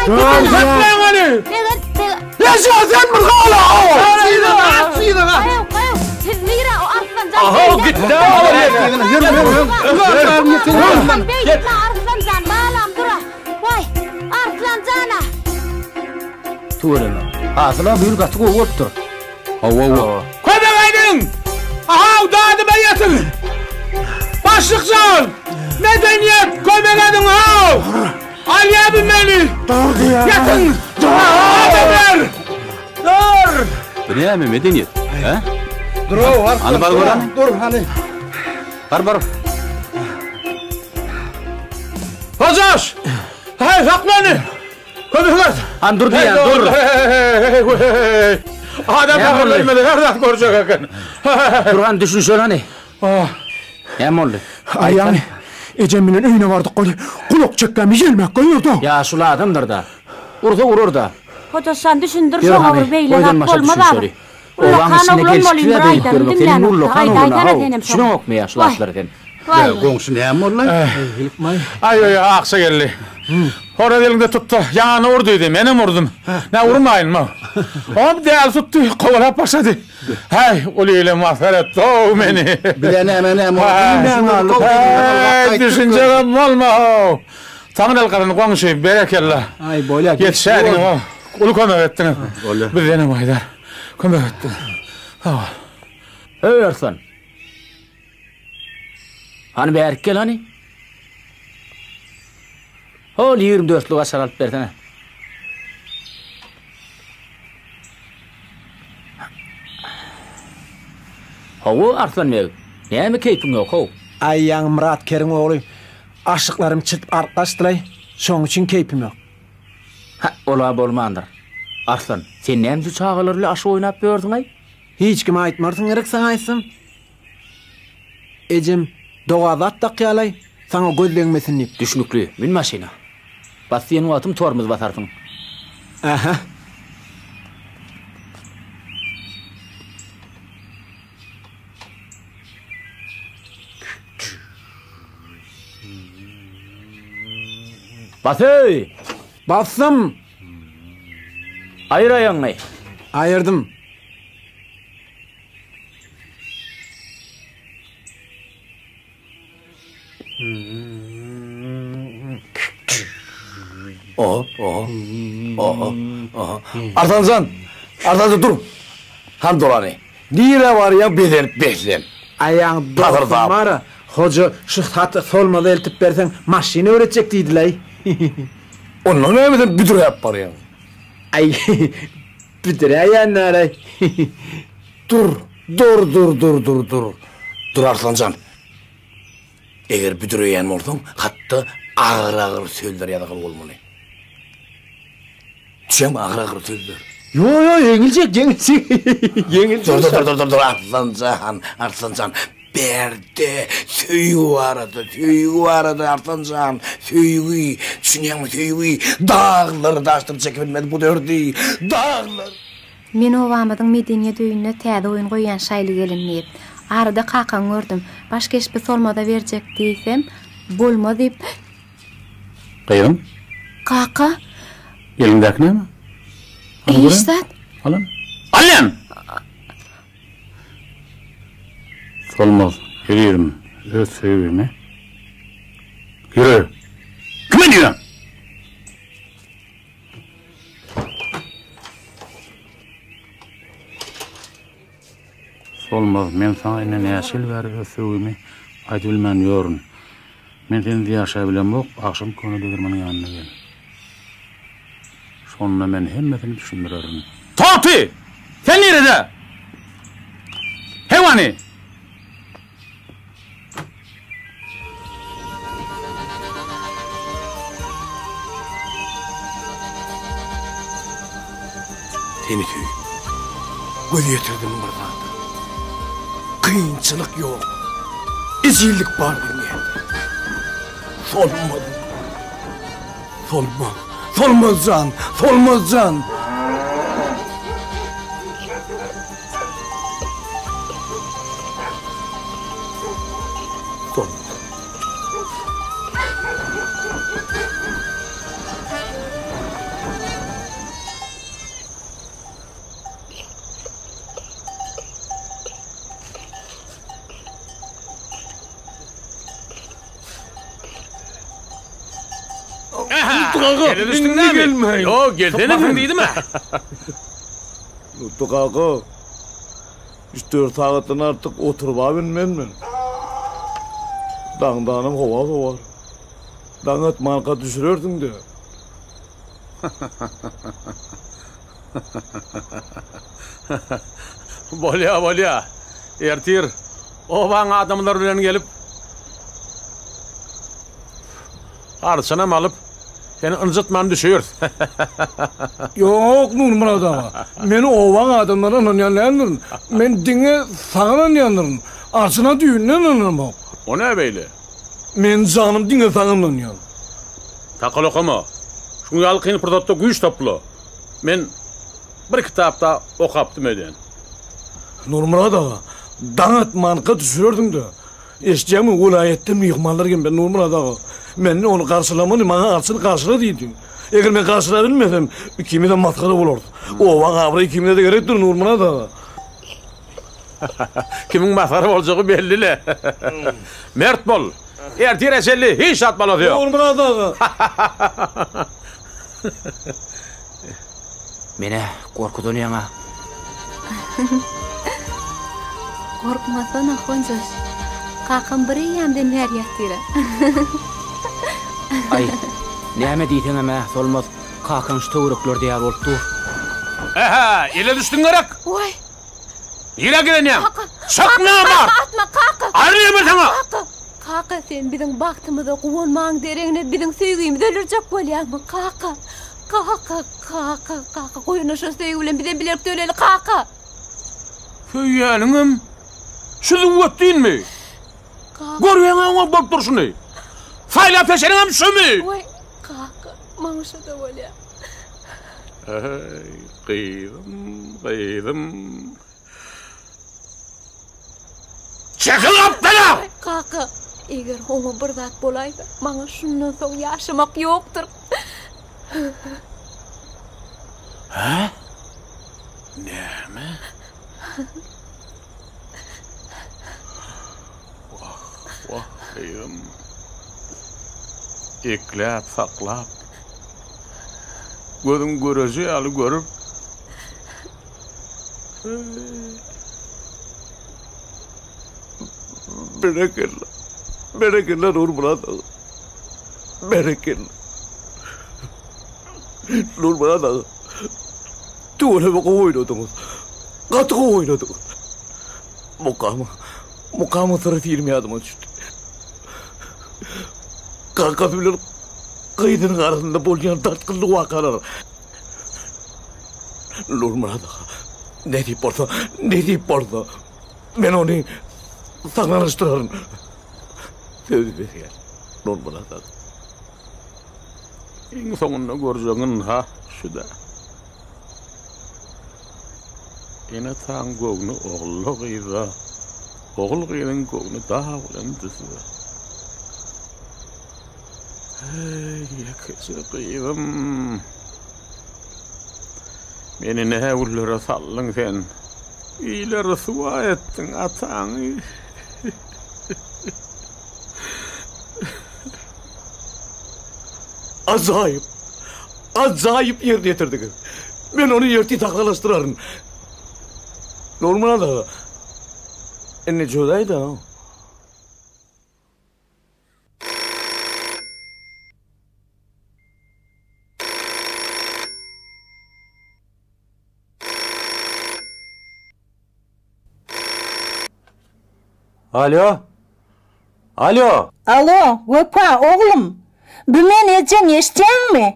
Saklaň ony! Meger, meger. Ýaşa sen bir gala! Gaýaw, gaýaw. Siz nirä o Arslan jan? Aha, gitdi. Arslan beýtme, Arslan jan, balam dura. Waý, Arslan jana. Tüweleme. Hasyl-a bu ýyl gaty gowy bolupdyr. Hawa, hawa. Kömek ediň! Ahaw, dadyma ýetiň! Başlyk jan! Medeniýet, kömek ediň, haw! Alýa bu meni! Dur diýýän. Ýetiň! Adamlar! Dur! Bu näme, Medeniýet? Hä? Dur-ow, Arslan. Hany bar gör hany. Dur, hany. Bar, bar. Hojaş! Häý, sakla ony! Kömek et! Han dur diýýän, dur! Adam Näme boldy? ölmedi, her zat görjek eken. Dur han düşünşeli hany. Näme boldy? Aý ýaňy ejem bilen öýüne bardyk weli, gulak çekgämi ýelmäk goýberdi. Ýaşuly adamdyr-da. Ursa urar-da. Hojaşjan düşündir Ýör şoňa hany, bir beýle boýdan zat başa bolmaz düşünşeli. agyr. Obaň Ullakan içinde oglan gelşiksiz bolýyn bir-ä beýdip aýdanyny görmek. Seniň diňlänokda ullakan oglan-a, aýdaýsana how. senem şoňa. Düşüneňokmy ýa şu Waý. zatlary sen? Waý. Goňşy näme boldy? Aý, aý, akja geldi. Horaz elinde tutdy, ýaňagyna ur diýdi, menem urdum. Nä urmaýynmy? Oňam däli tutdy, kowalap başlady. Häý, uly ile masgara etdi-ow meni. Bize näme näme boldy? Häý, düşünjegem bolma-ow. Taňry ýalkasyn goňşy, berekella. Aý, bolýa. Ýetişäýdiňiz-ow, uly kömek etdiňiz. Bizdenem aýdar. Kömek etdiňiz. Sag bol. Öý Arslan. Hany bärik gel hany. Hol 24 dörtlük açar alyp bersene. Hawa Arslan beg, näme keýpiň ýok how? Aý ýaňy Myrat keriň ogly aşyklarymy çirtip alyp gaçdylaý, şoň üçin keýpim ýok. Hä, ol-a bolmandyr. Arslan, sen näme şu çagalar bilen aşyk oýnap ýörsüň-aý? Hiç kime aýtmarsyň gerek saňa aýtsam. Ejem doga zat dakýalaý, saňa göz degmesin diýip. Düşnükli, mün maşyna. Bas diýen wagtym tormoz basarsyň. Ähä. Bas-eý! Basdym! Aýyr aýagyňy. Aýyrdym. Oho, oho, oho, oho. Arslanjan, Arslanjan dur. Han dur hany. Nirä barýaň bezenip beslen. Aýaň dostum bara, hoja şu haty Solmaza eltip berseň maşyn öwretjek diýdilaý. Onda näme sen büdüräp barýaň? Aý, büdüräýän dälaý. Dur, dur, dur, dur, dur, dur. Dur Arslanjan. Eger büdüreýän bolsaň, hatda agyr-agyr sözler ýazgyl bolmaly. Düşeňmi agyr-agyr sözler? Ýo, ýo, ýeňiljek, ýeňiljek. Ýeňiljek. Dur, dur, dur, dur, dur, Arslanjan, Arslanjan. Bärde söýgi barada, söýgi barada Arslanjan, söýgi, düşünýäňmi, söýgi. Daglar daşdyr çekip bilmez bu derdi. Daglar. Men obamyzyň medeniýet öýünde täze oýun goýýan Şaýly gelin diýip. Arada kakaňy gördüm. Baş keşbi Solmaza berjek diýsem, bolmaz diýip. Gyzym. Kaka. Eliňdäki näme? Hiç zat. Alan. Alýan! Solmaz, ezizim, öz söýgimi Ýüre. Kime diýýäň? Solmaz, men saňa indi näçe ýyl bäri öz söýgimi aýdybilmän ýörün. Men sensiz ýaşabilemok, agşam köne degirmeniň ýanyna gel. Şonda men hemmesini düşündirerin. Toty! Sen nirede? Hewany! Seni söýüp, göz ýetirdim bir zada. Kynçylyk ýok, ejizlik bar dünýäde. Solmaz, solmaz, solmaz jan, solmaz jan. Solmaz. Nurtuk aga, Ele düşdüň indi näme? gelmäýin. Ýok, gelsene sen diýdim-ä. Nurtuk aga, üç-dört sagatdan artyk oturyb-a bilmen men. Daňdanam howa sowar. Daň atmanka düşürersiň-dä. Bolýa, bolýa. Ertir obaň adamlary bilen gelip, arçynam alyp, seni ynjytman düşüris. Ýok, Nurmyrat aga, men obaň adamlaryna ynanýan däldirin. Men diňe saňa ynanýandyryn. Arçyna düýbünden ynanamok. O nä beýle? Men janym diňe saňa ynanýan. Takal okama. Şuň ýaly kyn pursatda güýç topla. Men bir kitapda okapdym öýdýän. Nurmyrat aga, daň atmanka düşürerdiň-dä. Eşidýäňmi, welaýatdan myhmanlar gelmeli Nurmyrat aga. Men ony garşylamaly, maňa arçyn garşyla diýdi. Eger men garşylabilmesem, ikimizem masgara bolarys. Obaň abraýy ikimize-de gerekdir, Nurmyrat aga. Kimiň masgara boljagy belli-le. Mert bol. Ertire çenli hiç zat bolasy ýok. Nurmyrat aga. Menä gorkudan ýaňa. Gorkmasana, Honjaş. Kakam bir eýýämden bäri ýatyr-a. Aý, näme diýseňem-ä, Solmaz, kakaň şu töwereklerde ýaly bolup dur. Ähä, ele düşdüň gerek? Waý! Nirä gidenýäň? Kaka! Çyk Kaka, namart! kaka, atma, kaka! Aýryl men saňa! Kaka! Kaka, sen biziň bagtymyza guwanmagyň deregine biziň söýgimizi öldürjek bolýaňmy? Kaka! Kaka! Kaka! Kaka, goý onda şo söýgi bilen bizem bilelikde öleli, kaka! Söýýäniňem şu züwwetdinmi? Kaka! Görýäň-ä oňa bolup durşuny. Saýlap seçeniňem şumy? Waý, kaka, maňa şo-da bolýar. Eý, gyzym, gyzym. Çekil gapdala! Kaka, eger oňa bir zat bolaýsa, maňa şundan soň ýaşamak ýokdur. Hä? Näme? Wah, wah, gyzym. Ekläp, saklap, gözüň göreji ýaly görüp. Berekella. Berekella Nurmyrat aga. Berekella. Nurmyrat aga. Tüweleme gowy oýnadyňyz. Gaty gowy oýnadyňyz. Mukama, Mukamyň syry film ýadyma düşdi. Kakasy bilen gyzynyň arasynda bolýan dartgynly wakalar. Nurmyrat aga, nesip bolsa, nesip bolsa, men ony sahnalashdyraryn. Söz berýän, Nurmyrat aga. Iň soňunda görjegiň ynha şu-da. Ene-ataň göwni ogully-gyzda, ogul-gyzyň göwni dag bilen düzde. Eý, ýekeje gyzym! Meni nä günlere saldyň sen? Ile ryswa etdiň ataňy. Ajaýyp! Ajaýyp ýerine ýetirdiňiz. Men ony ertir sahnalaşdyraryn. Nurmyrat aga, indi çözäý-dä. Alo. Alo. Alo, Wepa, oglum. Bu men ejeň, eşidýäňmi?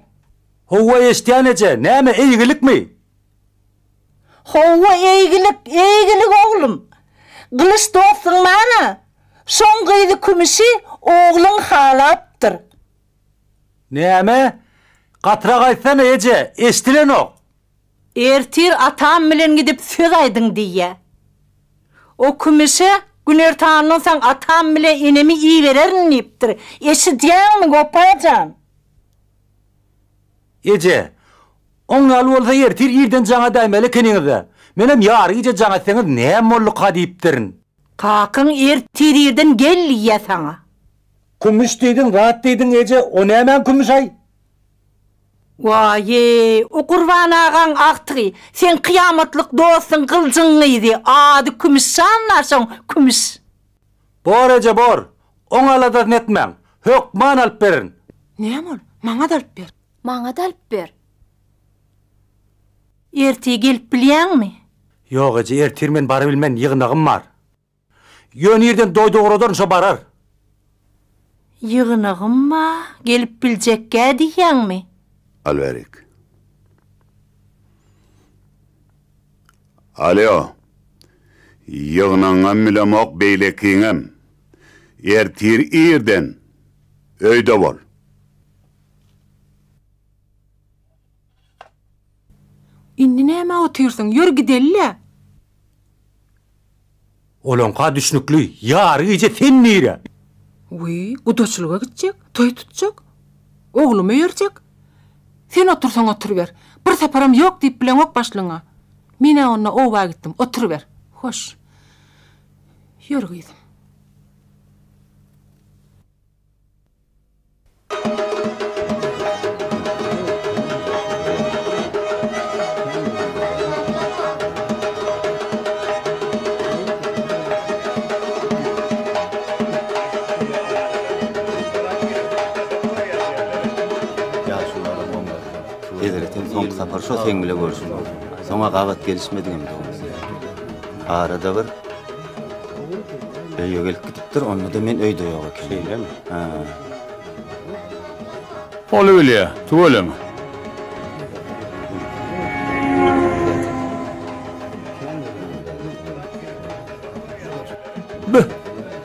Howwa eşidýän eje, näme eýgilikmi? Howwa eýgilik, eýgilik oglum. Gylyç dostuň bar-a, şoň gyzy Kümüşi ogluň halapdyr. Näme? Gatyrak aýtsana eje, eşdilenok. Ertir atam bilen gidip söz aýdyň diýýä. O Kümüşe günertandan soň atam bile enemi ibererin diýipdir. Eşidýäňmi, Wepa jan? Eje, oň ýaly bolsa ertir irden jaň edäýmeli ekeniňiz-dä. Menem ýary gije jaň etseňiz näme bolduka diýipdirin. Kakyň ertir irden gel diýýä saňa. Kümüş diýdiň, zat diýdiň eje, o nämäň kümüşaý? Waý-eý, o Gurban agaň agtygy, seň kyýamatlyk dostuň Gyljyň gyzy, ady Kümüş jan-la şoň, Kümüş. Bor eje, bor. Oň aladasyny etmäň. Hökman alyp bererin. Näme ol? Maňa-da alyp ber. Maňa-da alyp ber. Ertir gelip bilýäňmi? Ýok eje, ertir men barabilmen, ýygnagym bar. Ýöne irden doýda ugradaryn, şo barar. Ýygnagym bar, gelip biljekgä diýýäňmi? Al bärik. Alýo. Ýygnagyňam bilemok, beýlekiňem. Ertir irden öýde bol. Indi nämä otyrsyň, ýör gideli-le! Olaňka düşnükli, ýary gije sen nire? Wiý, gudaçylyga gitjek, toý tutjak. Oglumy öýerjek. Sen otursaň oturyber. Bir saparam ýok diýip bileňok başlygyňa. Men-ä onda oba gitdim, oturyber. Hoş. Ýör gyzym. Hezretim soňky sapar şo seň bile görşüm. Soňa gabat gelişmedigem dogrusy. Arada bir Öýe gelip gidipdir, onda-da men öýde ýok ekenim. Şeýlemi? Hä. Ol bilýä, tüweleme. Be,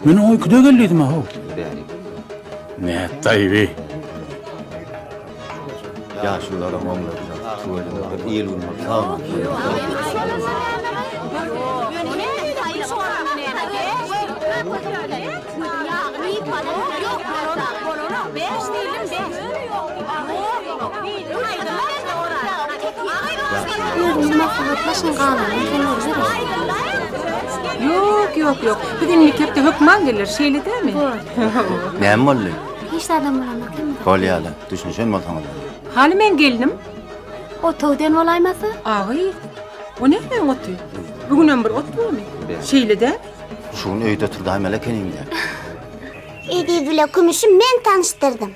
men oňa ikide geldidim-ä, how. Nätdaýy? Ýaşulularam oňladylar. Tüweleme, bir il-gün bolup sag Özüňiz maslahatlaşyň galanyny sen bolýarys. Ýok, ýok, ýok. Biz indiki hepde hökman geleris, şeýle dälmi? Näme boldy? Hiç zadam bolanok hemme. Bolýa-da, düşünişen bolsaňyz bolýa. Hany meň gelnim? Otag den bolaýmasa? Agy, o nämäň oty? Bu günem bir ot bormy? Şeýle däl? Şu gün öýde oturdaýmaly ekeniň-dä. Eziz bile Kümüşi men tanyşdyrdym.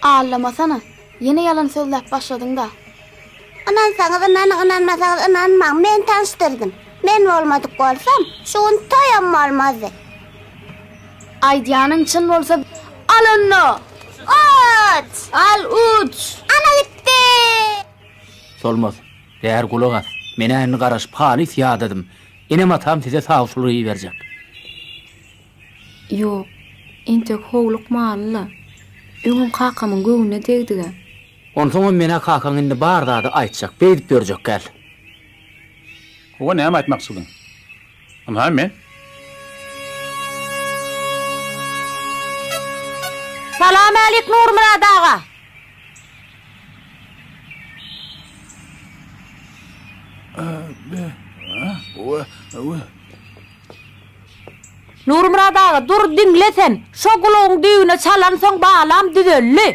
Allamasana, ýene ýalan sözläp başladyň-da. Ynansaňyz ynanyň, ynanmasaňyz ynanmaň, men tanyşdyrdym. Men bolmadyk bolsam, şu gün toýam bolmazdy. Aýdýanyň çyn bolsa, al onda! Uç! Al, uç! Ana gitdi! Solmaz, bäri gulak as. Men-ä indi garaşyp halys ýadadym. Enem-atam size sawçylyga iberjek. Ýok, entek howlukmaly-la. Öňem kakamyň göwnüne degdig-ä. Onsoňam men-ä kakaň indi bar zady aýtjak, beýdip ýörjek däl. Hawa, näme aýtmakçydyň? Ynha, men. Salam-älik, Nurmyrat aga! Nurmyrat aga, dur, diňle sen! Şo gulagyň düýbüne çalansoň balam düzeldi.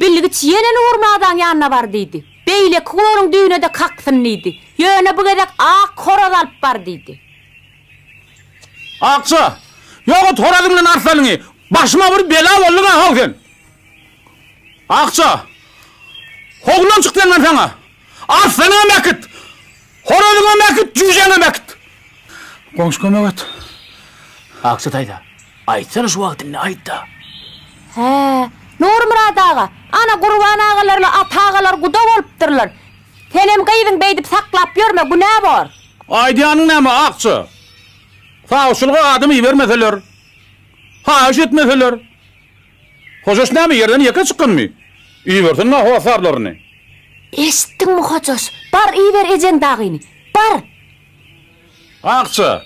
Bilgiç ýene Nurmyradaň ýanyna bar diýdi. Beýleki gulagynyň düýbüne-de kaksyn diýdi. Ýöne bu gezek ak horaz alyp bar diýdi. Akja, ýok et horazyň bilen arslanyňy! Başyma bir bela bolduň-a how sen! Akja, howludan çyk diýen men saňa! Arslanyňam äkit! Horazyňam äkit, jüýjäňem äkit! Goňşy kömek et. Akja daýza, aýtsana şu wagt indi aýt-da. Hä, Nurmyrat aga, ana Gurban agalarla Ata agalar guda bolupdyrlar. Senem gyzyň beýdip saklap ýörme, günä bor. Aýdýanyň näme, Akja? Sawçylyga adam ibermeseler, haýyş etmeseler, Hojaş näme, ýerden ýeke çykanmy? Ibersin-dä hossarlaryny. Eşitdiňmi, Hojaş, bar iber ejeň dagyny, bar! Akja,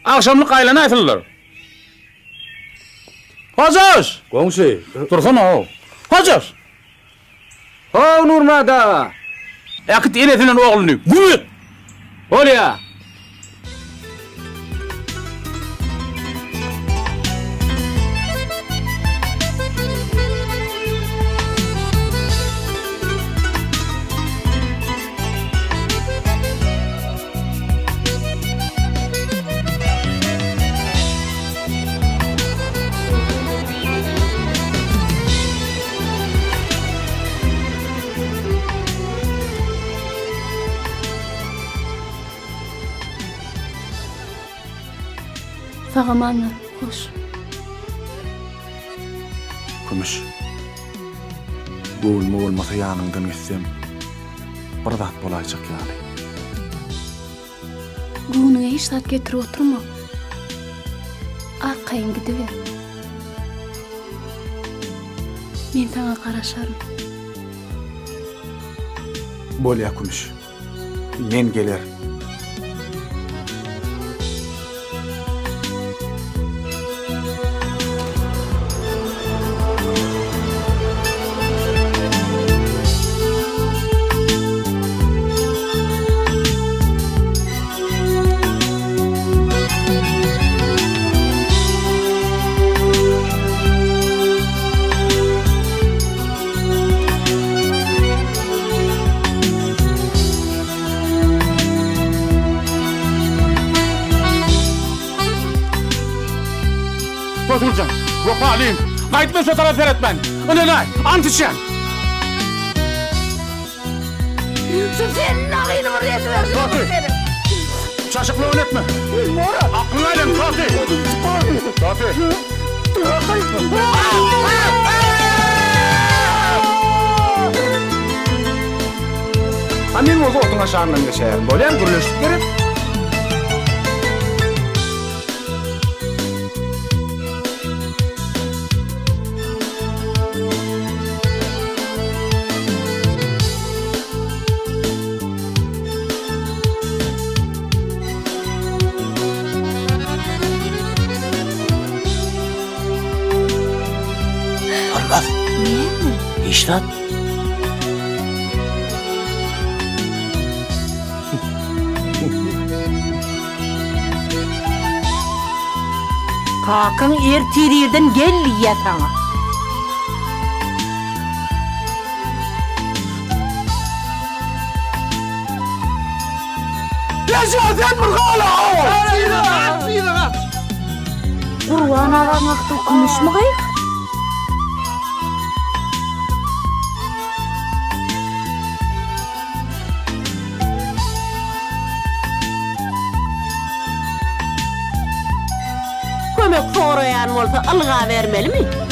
agşamlyk aýlanaýsynlar. Hojaş! Goňşy. Dursana-ow. Hojaş! How, Nurmyrat aga! Äkit enesi bilen ogluny, güm et! Bolýa! Sag-amanlar, hoş. Kümüş. Göwnüme bolmasa ýanyňdan gitsem, bir zat bolaýjak ýaly. Göwnüňe hiç zat getirip oturma. Arkaýyn gidiber. Men saňa garaşaryn. Bolýa Kümüş. Men gelerin. Tosuljan, wepalym, gaýdyp men şo tarapa seretmen. Ynanaý, ant içýän. Şu senin agyny bir edibersin. Toty! Çaşyklygyny etme. Aklyňa aýlan, Toty! Toty! A men bolsa otuň aşagyndan geçäýerin. Bolýamy, gürleşdik gerek? Solmaz. Näme? Hiç zat. Kakaň ertir irden gel diýýä saňa. Ýaşa sen bir gala-ow! Gurban agaň agtygy kümüşmi gyz? Kömek soraýan bolsa ylgabermelimi?